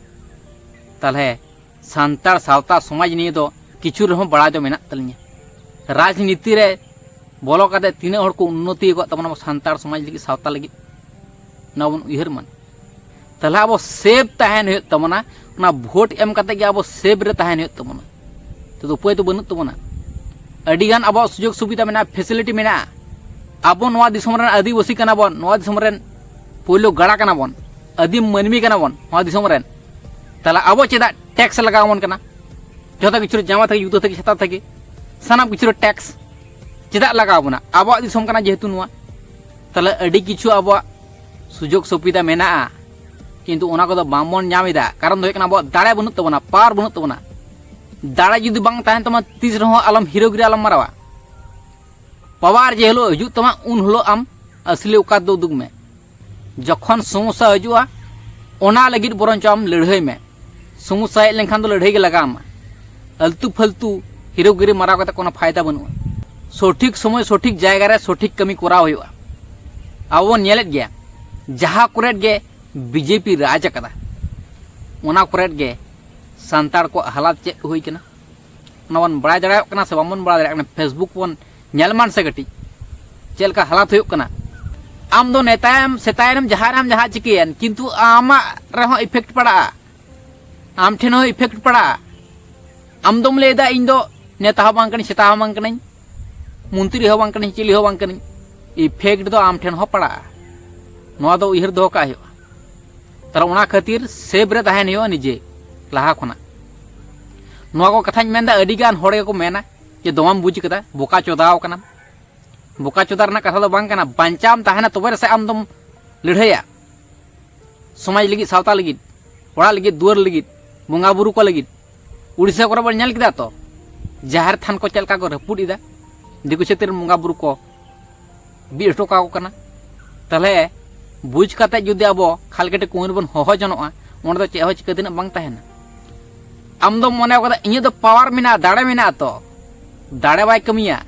ᱛᱟᱦᱚᱞᱮ ᱥᱟᱱᱛᱟᱲ ᱥᱟᱶᱛᱟ ᱥᱚᱢᱟᱡᱽ ᱱᱤᱭᱮ ᱫᱚ ᱠᱤᱪᱷᱩ ᱨᱮᱦᱚᱸ ᱵᱟᱲᱟᱭ ᱫᱚ ᱢᱮᱱᱟᱜ ᱛᱟᱹᱞᱤᱧᱟ᱾ ᱨᱟᱡᱽᱱᱤᱛᱤ ᱨᱮ ᱵᱚᱞᱚ ᱠᱟᱛᱮ ᱛᱤᱱᱟᱹᱜ ᱦᱚᱲ ᱠᱚ ᱩᱱᱱᱚᱛᱤ ᱟᱠᱟᱫ ᱛᱟᱵᱚᱱᱟ ᱟᱵᱚ ᱥᱟᱱᱛᱟᱲ ᱥᱚᱢᱟᱡᱽ ᱞᱟᱹᱜᱤᱫ, ᱥᱟᱶᱛᱟ ᱞᱟᱹᱜᱤᱫ, ᱱᱚᱣᱟ ᱵᱚᱱ ᱩᱭᱦᱟᱹᱨ ᱢᱟ᱾ ᱛᱟᱦᱚᱞᱮ ᱟᱵᱚ ᱥᱮᱵᱷ ᱛᱟᱦᱮᱱ ᱦᱩᱭᱩᱜ ᱛᱟᱵᱚᱱᱟ᱾ ᱚᱱᱟ ᱵᱷᱳᱴ ᱮᱢ ᱠᱟᱛᱮ ᱜᱮ ᱟᱵᱚ ᱥᱮᱵᱷ ᱨᱮ ᱛᱟᱦᱮᱱ ᱦᱩᱭᱩᱜ ᱛᱟᱵᱚᱱᱟ᱾ ᱛᱮᱫᱚ ᱩᱯᱟᱹᱭ ᱫᱚ ᱵᱟᱹᱱᱩᱜ ᱛᱟᱵᱚᱱᱟ᱾ ᱟᱹᱰᱤᱜᱟᱱ ᱟᱵᱚᱣᱟᱜ ᱥᱩᱡᱳᱜᱽ ᱥᱩᱵᱤᱫᱷᱟ ᱢᱮᱱᱟᱜᱼᱟ, ᱯᱷᱮᱥᱤᱞᱤᱴᱤ ᱢᱮᱱᱟᱜᱼᱟ᱾ ᱟᱵᱚ ᱱᱚᱣᱟ ᱫᱤᱥᱚᱢ ᱨᱮᱱ ᱟᱹᱫᱤᱵᱟᱹᱥᱤ ᱠᱟᱱᱟ ᱵᱚᱱ, ᱱᱚᱣᱟ ᱫᱤᱥᱚᱢ ᱨᱮᱱ ᱯᱳᱭᱞᱳ ᱜᱟᱲᱟ ᱠᱟᱱᱟ ᱵᱚᱱ, ᱟᱹᱫᱤᱢ ᱢᱟᱹᱱᱢᱤ ᱠᱟᱱᱟ ᱵᱚᱱ ᱱᱚᱣᱟ ᱫᱤᱥᱚᱢ ᱨᱮᱱ᱾ ᱛᱟᱦᱚᱞᱮ ᱟᱵᱚ ᱪᱮᱫᱟᱜ ᱴᱮᱠᱥ ᱞᱟᱜᱟᱣ ᱟᱵᱚᱱ ᱠᱟᱱᱟ? ᱡᱚᱛᱚ ᱠᱤᱪᱷᱩ ᱨᱮ, ᱡᱟᱢᱟ ᱛᱷᱮᱠᱮ, ᱡᱩᱛᱟᱹ ᱛᱷᱮᱠᱮ, ᱪᱷᱟᱛᱟ ᱛᱷᱮᱠᱮ, ᱥᱟᱱᱟᱢ ᱠᱤᱪᱷᱩ ᱨᱮ ᱴᱮᱠᱥ ᱪᱮᱫᱟᱜ ᱞᱟᱜᱟᱣ ᱟᱵᱚᱱᱟ? ᱟᱵᱚᱣᱟᱜ ᱫᱤᱥᱚᱢ ᱠᱟᱱᱟ ᱡᱮᱦᱮᱛᱩ ᱱᱚᱣᱟ᱾ ᱛᱟᱦᱚᱞᱮ ᱟᱹᱰᱤ ᱠᱤᱪᱷᱩ ᱟᱵᱚᱣᱟᱜ ᱥᱩᱡᱳᱜᱽ ᱥᱩᱵᱤᱫᱷᱟ ᱢᱮᱱᱟᱜᱼᱟ, ᱠᱤᱱᱛᱩ ᱚᱱᱟ ᱠᱚᱫᱚ ᱵᱟᱝᱵᱚᱱ ᱧᱟᱢ ᱮᱫᱟ᱾ ᱠᱟᱨᱚᱱ ᱫᱚ ᱦᱩᱭᱩᱜ ᱠᱟᱱᱟ ᱟᱵᱚᱣᱟᱜ ᱫᱟᱲᱮ ᱵᱟᱹᱱᱩᱜ ᱛᱟᱵᱚᱱᱟ, ᱯᱟᱣᱟᱨ ᱵᱟᱹᱱᱩᱜ ᱛᱟᱵᱚᱱᱟ᱾ ᱫᱟᱲᱮ ᱡᱩᱫᱤ ᱵᱟᱝ ᱛᱟᱦᱮᱱ ᱛᱟᱢᱟ, ᱛᱤᱥ ᱨᱮᱦᱚᱸ ᱟᱞᱚᱢ ᱦᱤᱨᱳᱜᱤᱨᱤ ᱟᱞᱚᱢ ᱢᱟᱨᱟᱣᱟ᱾ ᱯᱟᱣᱟᱨ ᱡᱮ ᱦᱤᱞᱳᱜ ᱦᱤᱡᱩᱜ ᱛᱟᱢᱟ, ᱩᱱ ᱦᱤᱞᱳᱜ ᱟᱢ ᱟᱥᱞᱤ ᱚᱠᱟᱛ ᱫᱚ ᱩᱫᱩᱜ ᱢᱮ᱾ ᱡᱚᱠᱷᱚᱱ ᱥᱚᱢᱚᱥᱥᱟ ᱦᱤᱡᱩᱜᱼᱟ, ᱚᱱᱟ ᱞᱟᱹᱜᱤᱫ ᱵᱚᱨᱚᱝ ᱪᱚ ᱟᱢ ᱞᱟᱹᱲᱦᱟᱹᱭ ᱢᱮ᱾ ᱥᱚᱢᱚᱥᱥᱟ ᱦᱮᱡ ᱞᱮᱱᱠᱷᱟᱱ ᱫᱚ ᱞᱟᱹᱲᱦᱟᱹᱭ ᱜᱮ ᱞᱟᱜᱟᱣ ᱟᱢᱟ᱾ ᱟᱞᱛᱩ ᱯᱷᱟᱞᱛᱩ ᱦᱤᱨᱳᱜᱤᱨᱤ ᱢᱟᱨᱟᱣ ᱠᱟᱛᱮ ᱠᱳᱱᱳ ᱯᱷᱟᱭᱫᱟ ᱵᱟᱹᱱᱩᱜᱼᱟ᱾ ᱥᱚᱴᱷᱤᱠ ᱥᱚᱢᱚᱭ ᱥᱚᱴᱷᱤᱠ ᱡᱟᱭᱜᱟ ᱨᱮ ᱥᱚᱴᱷᱤᱠ ᱠᱟᱹᱢᱤ ᱠᱚᱨᱟᱣ ᱦᱩᱭᱩᱜᱼᱟ᱾ ᱟᱵᱚ ᱵᱚᱱ ᱧᱮᱞᱮᱫ ᱜᱮᱭᱟ, ᱡᱟᱦᱟᱸ ᱠᱚᱨᱮᱫ ᱜᱮ ᱵᱤᱡᱮᱯᱤ ᱨᱟᱡᱽ ᱟᱠᱟᱫᱟ, ᱚᱱᱟ ᱠᱚᱨᱮᱫ ᱜᱮ ᱥᱟᱱᱛᱟᱲ ᱠᱚᱣᱟᱜ ᱦᱟᱞᱟᱛ ᱪᱮᱫ ᱦᱩᱭ ᱠᱟᱱᱟ, ᱚᱱᱟ ᱵᱚᱱ ᱵᱟᱲᱟᱭ ᱫᱟᱲᱮᱭᱟᱜ ᱠᱟᱱᱟ ᱥᱮ ᱵᱟᱵᱚᱱ ᱵᱟᱲᱟᱭ ᱫᱟᱲᱮᱭᱟᱜ ᱠᱟᱱᱟ? ᱯᱷᱮᱥᱵᱩᱠ ᱵᱚᱱ ᱧᱮᱞ ᱢᱟᱱ ᱥᱮ ᱠᱟᱹᱴᱤᱡ, ᱪᱮᱫ ᱞᱮᱠᱟ ᱦᱟᱞᱟᱛ ᱦᱩᱭᱩᱜ ᱠᱟᱱᱟ᱾ ᱟᱢ ᱫᱚ ᱱᱮᱛᱟᱭᱮᱢ, ᱥᱮᱛᱟᱭᱮᱱᱟᱢ, ᱡᱟᱦᱟᱸ ᱨᱮᱢ ᱡᱟᱦᱟᱸ ᱪᱤᱠᱟᱹᱭᱮᱱ, ᱠᱤᱱᱛᱩ ᱟᱢᱟᱜ ᱨᱮᱦᱚᱸ ᱤᱯᱷᱮᱠᱴ ᱯᱟᱲᱟᱜᱼᱟ, ᱟᱢ ᱴᱷᱮᱱ ᱦᱚᱸ ᱤᱯᱷᱮᱠᱴ ᱯᱟᱲᱟᱜᱼᱟ᱾ ᱟᱢ ᱫᱚᱢ ᱞᱟᱹᱭᱫᱟ, "ᱤᱧ ᱫᱚ ᱱᱮᱛᱟ ᱦᱚᱸ ᱵᱟᱝ ᱠᱟᱹᱱᱟᱹᱧ, ᱥᱮᱛᱟ ᱦᱚᱸ ᱵᱟᱝ ᱠᱟᱹᱱᱟᱹᱧ, ᱢᱚᱱᱛᱨᱤ ᱦᱚᱸ ᱵᱟᱝ ᱠᱟᱹᱱᱟᱹᱧ, ᱪᱤᱞᱤ ᱦᱚᱸ ᱵᱟᱝ ᱠᱟᱹᱱᱟᱹᱧ", ᱤᱯᱷᱮᱠᱴ ᱫᱚ ᱟᱢ ᱴᱷᱮᱱ ᱦᱚᱸ ᱯᱟᱲᱟᱜᱼᱟ᱾ ᱱᱚᱣᱟ ᱫᱚ ᱩᱭᱦᱟᱹᱨ ᱫᱚᱦᱚ ᱠᱟᱜ ᱦᱩᱭᱩᱜᱼᱟ᱾ ᱛᱟᱦᱞᱮ ᱚᱱᱟ ᱠᱷᱟᱹᱛᱤᱨ ᱥᱮᱵᱷ ᱨᱮ ᱛᱟᱦᱮᱱ ᱦᱩᱭᱩᱜᱼᱟ ᱱᱤᱡᱮ ᱞᱟᱦᱟ ᱠᱷᱚᱱᱟᱜ᱾ ᱱᱚᱣᱟ ᱠᱚ ᱠᱟᱛᱷᱟᱧ ᱢᱮᱱᱫᱟ, ᱟᱹᱰᱤᱜᱟᱱ ᱦᱚᱲ ᱜᱮᱠᱚ ᱢᱮᱱᱟ ᱡᱮ, "ᱫᱚᱢᱮᱢ ᱵᱩᱡᱽ ᱠᱟᱫᱟ, ᱵᱚᱠᱟ ᱪᱚᱫᱟᱣ ᱠᱟᱱᱟᱢ᱾" ᱵᱚᱠᱟ ᱪᱚᱫᱟ ᱨᱮᱱᱟᱜ ᱠᱟᱛᱷᱟ ᱫᱚ ᱵᱟᱝ ᱠᱟᱱᱟ᱾ ᱵᱟᱧᱪᱟᱣ ᱮᱢ ᱛᱟᱦᱮᱱᱟ ᱛᱚᱵᱮ ᱨᱮᱥᱮ ᱟᱢ ᱫᱚᱢ ᱞᱟᱹᱲᱦᱟᱹᱭᱟ᱾ ᱥᱚᱢᱟᱡᱽ ᱞᱟᱹᱜᱤᱫ, ᱥᱟᱶᱛᱟ ᱞᱟᱹᱜᱤᱫ, ᱚᱲᱟᱜ ᱞᱟᱹᱜᱤᱫ, ᱫᱩᱣᱟᱹᱨ ᱞᱟᱹᱜᱤᱫ, ᱵᱚᱸᱜᱟ ᱵᱩᱨᱩ ᱠᱚ ᱞᱟᱹᱜᱤᱫ᱾ ᱩᱲᱤᱥᱥᱟ ᱠᱚᱨᱮ ᱵᱚᱱ ᱧᱮᱞ ᱠᱮᱫᱟ ᱛᱚ, ᱡᱟᱦᱮᱨ ᱛᱷᱟᱱ ᱠᱚ ᱪᱮᱫ ᱞᱮᱠᱟ ᱠᱚ ᱨᱟᱹᱯᱩᱫ ᱮᱫᱟ, ᱫᱤᱠᱩ ᱪᱷᱟᱹᱛᱤᱠ ᱨᱮᱱ ᱵᱚᱸᱜᱟ ᱵᱩᱨᱩ ᱠᱚ ᱵᱤᱫ ᱦᱚᱴᱚ ᱠᱟᱠᱚ ᱠᱟᱱᱟ᱾ ᱛᱟᱦᱞᱮ ᱵᱩᱡᱽ ᱠᱟᱛᱮ ᱡᱩᱫᱤ ᱟᱵᱚ ᱠᱷᱟᱞ ᱠᱟᱹᱴᱤ ᱠᱩᱢᱤᱨ ᱵᱚᱱ ᱦᱚᱦᱚ ᱡᱚᱱᱚᱜᱼᱟ, ᱚᱸᱰᱮ ᱫᱚ ᱪᱮᱫ ᱦᱚᱸ ᱪᱤᱠᱟᱹ ᱛᱮᱱᱟᱜ ᱵᱟᱝ ᱛᱟᱦᱮᱱᱟ᱾ ᱟᱢ ᱫᱚᱢ ᱢᱚᱱᱮ ᱠᱟᱫᱟ ᱤᱧᱟᱹᱜ ᱫᱚ ᱯᱟᱣᱟᱨ ᱢᱮᱱᱟᱜᱼᱟ, ᱫᱟᱲᱮ ᱢᱮᱱᱟᱜᱼᱟ᱾ ᱛᱚ ᱫᱟᱲᱮ ᱵᱟᱭ ᱠᱟᱹᱢᱤᱭᱟ᱾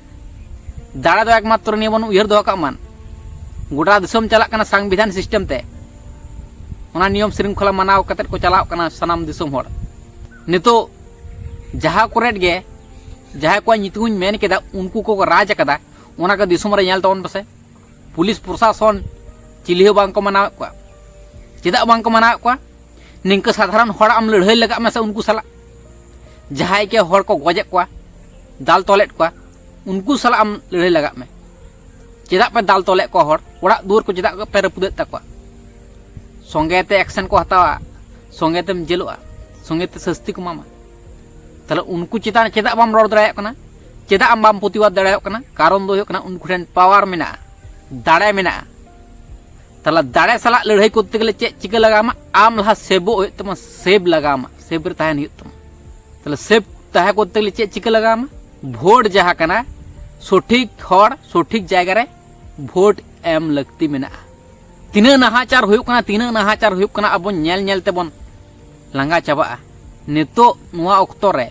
ᱫᱟᱲᱮ ᱫᱚ ᱮᱠᱢᱟᱛᱨᱚ ᱱᱤᱭᱟᱹ ᱵᱚᱱ ᱩᱭᱦᱟᱹᱨ ᱫᱚᱦᱚ ᱠᱟᱜ ᱢᱟᱱ, ᱜᱚᱴᱟ ᱫᱤᱥᱚᱢ ᱪᱟᱞᱟᱜ ᱠᱟᱱᱟ ᱥᱚᱝᱵᱤᱫᱷᱟᱱ ᱥᱤᱥᱴᱮᱢ ᱛᱮ᱾ ᱚᱱᱟ ᱱᱤᱭᱚᱢ ᱥᱨᱤᱝᱠᱷᱚᱞᱟ ᱢᱟᱱᱟᱣ ᱠᱟᱛᱮ ᱠᱚ ᱪᱟᱞᱟᱣ ᱠᱟᱱᱟ ᱥᱟᱱᱟᱢ ᱫᱤᱥᱚᱢ ᱦᱚᱲ᱾ ᱱᱤᱛᱚᱜ ᱡᱟᱦᱟᱸ ᱠᱚᱨᱮᱫ ᱜᱮ ᱡᱟᱦᱟᱸᱭ ᱠᱚᱣᱟᱜ ᱧᱩᱛᱩᱢᱤᱧ ᱢᱮᱱ ᱠᱮᱫᱟ, ᱩᱱᱠᱩ ᱠᱚᱠᱚ ᱨᱟᱡᱽ ᱟᱠᱟᱫᱟ, ᱚᱱᱟ ᱠᱚ ᱫᱤᱥᱚᱢ ᱨᱮ ᱧᱮᱞ ᱛᱟᱵᱚᱱ ᱯᱮᱥᱮ᱾ ᱯᱩᱞᱤᱥ ᱯᱨᱚᱥᱟᱥᱚᱱ ᱪᱤᱞᱤ ᱦᱚᱸ ᱵᱟᱝ ᱠᱚ ᱢᱟᱱᱟᱣᱮᱫ ᱠᱚᱣᱟ᱾ ᱪᱮᱫᱟᱜ ᱵᱟᱝ ᱠᱚ ᱢᱟᱱᱟᱣᱮᱫ ᱠᱚᱣᱟ? ᱱᱤᱝᱠᱟᱹ ᱥᱟᱫᱷᱟᱨᱚᱱ ᱦᱚᱲ ᱟᱢ ᱞᱟᱹᱲᱦᱟᱹᱭ ᱞᱟᱜᱟᱜ ᱢᱮ ᱥᱮ ᱩᱱᱠᱩ ᱥᱟᱞᱟᱜ, ᱡᱟᱦᱟᱸᱭ ᱜᱮ ᱦᱚᱲ ᱠᱚ ᱜᱚᱡᱮᱫ ᱠᱚᱣᱟ, ᱫᱟᱞ ᱛᱚᱞᱮᱫ ᱠᱚᱣᱟ, ᱩᱱᱠᱩ ᱥᱟᱞᱟᱜ ᱟᱢ ᱞᱟᱹᱲᱦᱟᱹᱭ ᱞᱟᱜᱟᱜ ᱢᱮ᱾ ᱪᱮᱫᱟᱜ ᱯᱮ ᱫᱟᱞ ᱛᱚᱞᱮᱫ ᱠᱚᱣᱟ ᱦᱚᱲ? ᱚᱲᱟᱜ ᱫᱩᱣᱟᱹᱨ ᱠᱚ ᱪᱮᱫᱟᱜ ᱯᱮ ᱨᱟᱹᱯᱩᱫᱮᱫ ᱛᱟᱠᱚᱣᱟ? ᱥᱚᱸᱜᱮ ᱛᱮ ᱮᱠᱥᱮᱱ ᱠᱚ ᱦᱟᱛᱟᱣᱟ, ᱥᱚᱸᱜᱮ ᱛᱮᱢ ᱡᱮᱞᱚᱜᱼᱟ, ᱥᱚᱸᱜᱮ ᱛᱮ ᱥᱟᱹᱥᱛᱤ ᱠᱚ ᱮᱢᱟᱢᱟ᱾ ᱛᱟᱦᱞᱮ ᱩᱱᱠᱩ ᱪᱮᱛᱟᱱ ᱪᱮᱫᱟᱜ ᱵᱟᱢ ᱨᱚᱲ ᱫᱟᱲᱮᱭᱟᱜ ᱠᱟᱱᱟ? ᱪᱮᱫᱟᱜ ᱟᱢ ᱵᱟᱢ ᱯᱨᱚᱛᱤᱵᱟᱫ ᱫᱟᱲᱮᱭᱟᱜ ᱠᱟᱱᱟ? ᱠᱟᱨᱚᱱ ᱫᱚ ᱦᱩᱭᱩᱜ ᱠᱟᱱᱟ ᱩᱱᱠᱩ ᱴᱷᱮᱱ ᱯᱟᱣᱟᱨ ᱢᱮᱱᱟᱜᱼᱟ, ᱫᱟᱲᱮ ᱢᱮᱱᱟᱜᱼᱟ᱾ ᱛᱟᱦᱞᱮ ᱫᱟᱲᱮ ᱥᱟᱞᱟᱜ ᱞᱟᱹᱲᱦᱟᱹᱭ ᱠᱚᱨᱛᱮ ᱜᱮᱞᱮ ᱪᱮᱫ ᱪᱤᱠᱟᱹ ᱞᱟᱜᱟᱣ ᱟᱢᱟ? ᱟᱢ ᱞᱟᱦᱟ ᱥᱮᱵᱚᱜ ᱦᱩᱭᱩᱜ ᱛᱟᱢᱟ, ᱥᱮᱵ ᱞᱟᱜᱟᱣ ᱟᱢᱟ, ᱥᱮᱵ ᱨᱮ ᱛᱟᱦᱮᱱ ᱦᱩᱭᱩᱜ ᱛᱟᱢᱟ᱾ ᱛᱟᱦᱞᱮ ᱥᱮᱵ ᱛᱟᱦᱮᱸ ᱠᱚᱨᱛᱮ ᱜᱮᱞᱮ ᱪᱮᱫ ᱪᱤᱠᱟᱹ ᱞᱟᱜᱟᱣ ᱟᱢᱟ? ᱵᱷᱳᱴ ᱡᱟᱦᱟᱸ ᱠᱟᱱᱟ, ᱥᱚᱴᱷᱤᱠ ᱦᱚᱲ ᱥᱚᱴᱷᱤᱠ ᱡᱟᱭᱜᱟ ᱨᱮ ᱵᱷᱳᱴ ᱮᱢ ᱞᱟᱹᱠᱛᱤ ᱢᱮᱱᱟᱜᱼᱟ᱾ ᱛᱤᱱᱟᱹᱜ ᱱᱟᱦᱟᱪᱟᱨ ᱦᱩᱭᱩᱜ ᱠᱟᱱᱟ, ᱛᱤᱱᱟᱹᱜ ᱱᱟᱦᱟᱪᱟᱨ ᱦᱩᱭᱩᱜ ᱠᱟᱱᱟ, ᱟᱵᱚ ᱧᱮᱞ ᱧᱮᱞ ᱛᱮᱵᱚᱱ ᱞᱟᱸᱜᱟ ᱪᱟᱵᱟᱜᱼᱟ᱾ ᱱᱤᱛᱚᱜ ᱱᱚᱣᱟ ᱚᱠᱛᱚ ᱨᱮ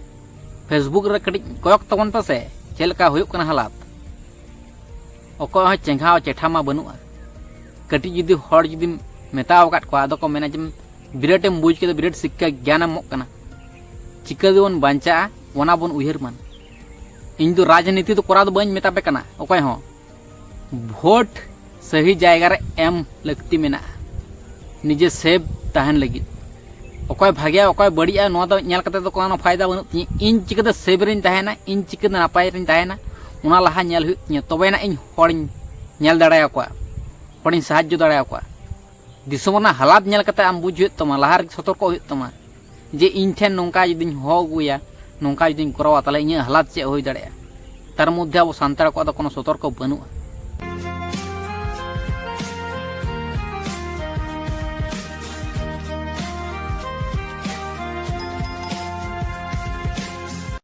Facebook ᱨᱮ ᱠᱟᱹᱴᱤᱡ ᱠᱚᱭᱚᱜ ᱛᱟᱵᱚᱱ ᱯᱮᱥᱮ, ᱪᱮᱫ ᱞᱮᱠᱟ ᱦᱩᱭᱩᱜ ᱠᱟᱱᱟ ᱦᱟᱞᱟᱛ᱾ ᱚᱠᱚᱭ ᱦᱚᱸ ᱪᱮᱸᱜᱷᱟᱣ ᱪᱮᱴᱷᱟ ᱢᱟ ᱵᱟᱹᱱᱩᱜᱼᱟ᱾ ᱠᱟᱹᱴᱤᱡ ᱡᱩᱫᱤ ᱦᱚᱲ ᱡᱩᱫᱤᱢ ᱢᱮᱛᱟᱣ ᱟᱠᱟᱫ ᱠᱚᱣᱟ, ᱟᱫᱚ ᱠᱚ ᱢᱮᱱᱟ ᱡᱮ, "ᱵᱤᱨᱟᱴ ᱮᱢ ᱵᱩᱡᱽ ᱠᱮᱫᱟ, ᱵᱤᱨᱟᱴ ᱥᱤᱠᱠᱷᱟ ᱜᱮᱭᱟᱱᱮᱢ ᱮᱢᱚᱜ ᱠᱟᱱᱟ, ᱪᱤᱠᱟᱹ ᱛᱮᱵᱚᱱ ᱵᱟᱧᱪᱟᱜᱼᱟ, ᱚᱱᱟ ᱵᱚᱱ ᱩᱭᱦᱟᱹᱨ ᱢᱟ᱾" ᱤᱧ ᱫᱚ ᱨᱟᱡᱽᱱᱤᱛᱤ ᱫᱚ ᱠᱚᱨᱟᱣ ᱫᱚ ᱵᱟᱹᱧ ᱢᱮᱛᱟ ᱯᱮ ᱠᱟᱱᱟ ᱚᱠᱚᱭ ᱦᱚᱸ᱾ ᱵᱷᱳᱴ ᱥᱟᱹᱦᱤ ᱡᱟᱭᱜᱟ ᱨᱮ ᱮᱢ ᱞᱟᱹᱠᱛᱤ ᱢᱮᱱᱟᱜᱼᱟ, ᱱᱤᱡᱮ ᱥᱮᱵᱷ ᱛᱟᱦᱮᱱ ᱞᱟᱹᱜᱤᱫ᱾ ᱚᱠᱚᱭ ᱵᱷᱟᱜᱮᱭᱟ, ᱚᱠᱚᱭ ᱵᱟᱹᱲᱤᱡᱼᱟ, ᱱᱚᱣᱟ ᱫᱚ ᱧᱮᱞ ᱠᱟᱛᱮ ᱫᱚ ᱠᱳᱱᱳ ᱯᱷᱟᱭᱫᱟ ᱵᱟᱹᱱᱩᱜ ᱛᱤᱧᱟᱹ᱾ ᱤᱧ ᱪᱤᱠᱟᱹᱛᱮ ᱥᱮᱵᱷ ᱨᱤᱧ ᱛᱟᱦᱮᱱᱟ, ᱤᱧ ᱪᱤᱠᱟᱹᱛᱮ ᱱᱟᱯᱟᱭ ᱨᱤᱧ ᱛᱟᱦᱮᱱᱟ, ᱚᱱᱟ ᱞᱟᱦᱟ ᱧᱮᱞ ᱦᱩᱭᱩᱜ ᱛᱤᱧᱟᱹ, ᱛᱚᱵᱮᱭᱟᱱᱟᱜ ᱤᱧ ᱦᱚᱲᱤᱧ ᱧᱮᱞ ᱫᱟᱲᱮᱭᱟᱠᱚᱣᱟ, ᱦᱚᱲᱤᱧ ᱥᱟᱦᱟᱡᱽᱡᱚ ᱫᱟᱲᱮᱭᱟᱠᱚᱣᱟ᱾ ᱫᱤᱥᱚᱢ ᱨᱮᱱᱟᱜ ᱦᱟᱞᱟᱛ ᱧᱮᱞ ᱠᱟᱛᱮ ᱟᱢ ᱵᱩᱡᱽ ᱦᱩᱭᱩᱜ ᱛᱟᱢᱟ, ᱞᱟᱦᱟ ᱨᱮ ᱥᱚᱛᱚᱨᱠᱚ ᱦᱩᱭᱩᱜ ᱛᱟᱢᱟ ᱡᱮ ᱤᱧ ᱴᱷᱮᱱ ᱱᱚᱝᱠᱟ ᱡᱩᱫᱤᱧ ᱦᱚᱦᱚ ᱟᱹᱜᱩᱭᱟ, ᱱᱚᱝᱠᱟ ᱡᱩᱫᱤᱧ ᱠᱚᱨᱟᱣᱟ, ᱛᱟᱦᱞᱮ ᱤᱧᱟᱹᱜ ᱦᱟᱞᱟᱛ ᱪᱮᱫ ᱦᱩᱭ ᱫᱟᱲᱮᱭᱟᱜᱼᱟ᱾ ᱛᱟᱨ ᱢᱚᱫᱽᱫᱷᱮ ᱟᱵᱚ ᱥᱟᱱᱛᱟᱲ ᱠᱚᱣᱟᱜ ᱫᱚ ᱠᱳᱱᱳ ᱥᱚᱛᱚᱨᱠᱚ ᱵᱟᱹᱱᱩᱜᱼᱟ᱾